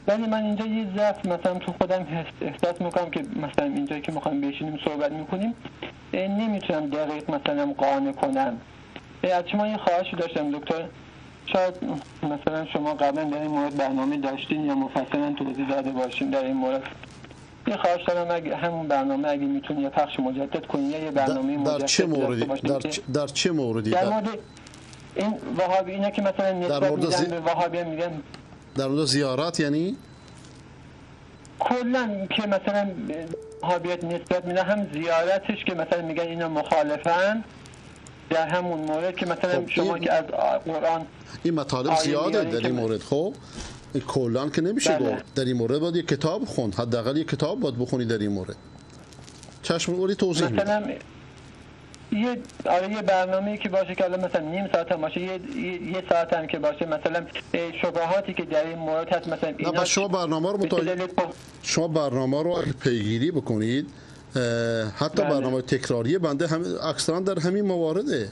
ولی من اینجا یه ضعف مثلا تو خودم احساس میکنم که مثلا اینجا که میخوایم بشینیم صحبت میکنیم نمیتونم دقیق مثلا قانع کنم. از شما یه خواهشی داشتم دکتر، شاید مثلا شما قبلا در این مورد برنامه داشتین یا مفصلا توضیح داده باشین در این مورد. یه خواهش دارم اگه همون برنامه اگه میتونی یه پخش مجدد کنی یا یه برنامه مجدد در چه موردی؟ در چه موردی؟ در مورد این وهابی، اینا که مثلا نسبت میدن به وهابی میگن در مورد زیارت، یعنی کلا که مثلا وهابیت نسبت میدن، هم زیارتش که مثلا میگن اینا مخالفن در همون مورد که مثلا شما که از قرآن این مطالب زیاده در این مورد. خب کلا که نمیشه گفت در این مورد باید یک کتاب خوند، حداقل یک کتاب باید بخونی در این مورد. چشم اولی توضیح مثلا یه آره یه برنامه‌ای که باشه که الان مثلا نیم ساعت هم باشه، یه ساعت هم که باشه، مثلا شبهاتی که در این مورد هست مثلا اینا. شما برنامه رو شما برنامه رو پیگیری بکنید، حتی بله. برنامه تکراری بنده هم اکثرا در همین موارده.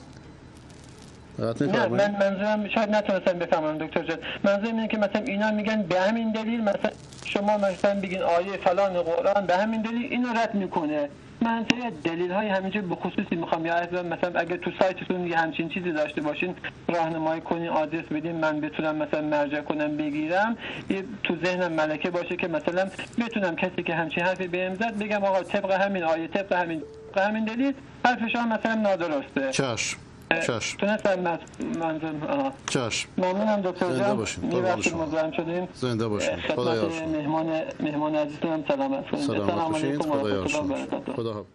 نه من منظورم شاید نتونستم بفهمم دکتر جان، منظورم اینه که مثلا اینا میگن به همین دلیل مثلا شما مثلا بگین آیه فلان قرآن به همین دلیل اینو رد میکنه. من سری دلیل های همینجور به خصوصی میخوام، یا مثلا اگه تو سایتتون یه همچین چیزی داشته باشین راهنمایی کنین، آدرس بدین، من بتونم مثلا مرجع کنم بگیرم، یه تو ذهنم ملکه باشه که مثلا بتونم کسی که همچین حرفی بهم زد بگم آقا طبق همین آیه، طبق همین دلیل حرف شما مثلا نادرسته. چشم چشم. تونستم منظور. چشم. ممنونم دکتر جان. زنده باشین. میبخشید مزاحم شدیم. زنده باشین. خدا یار شما. مهمان عزیزتونم سلامت کنید. سلامت باشین. خدا یار شما. خدا.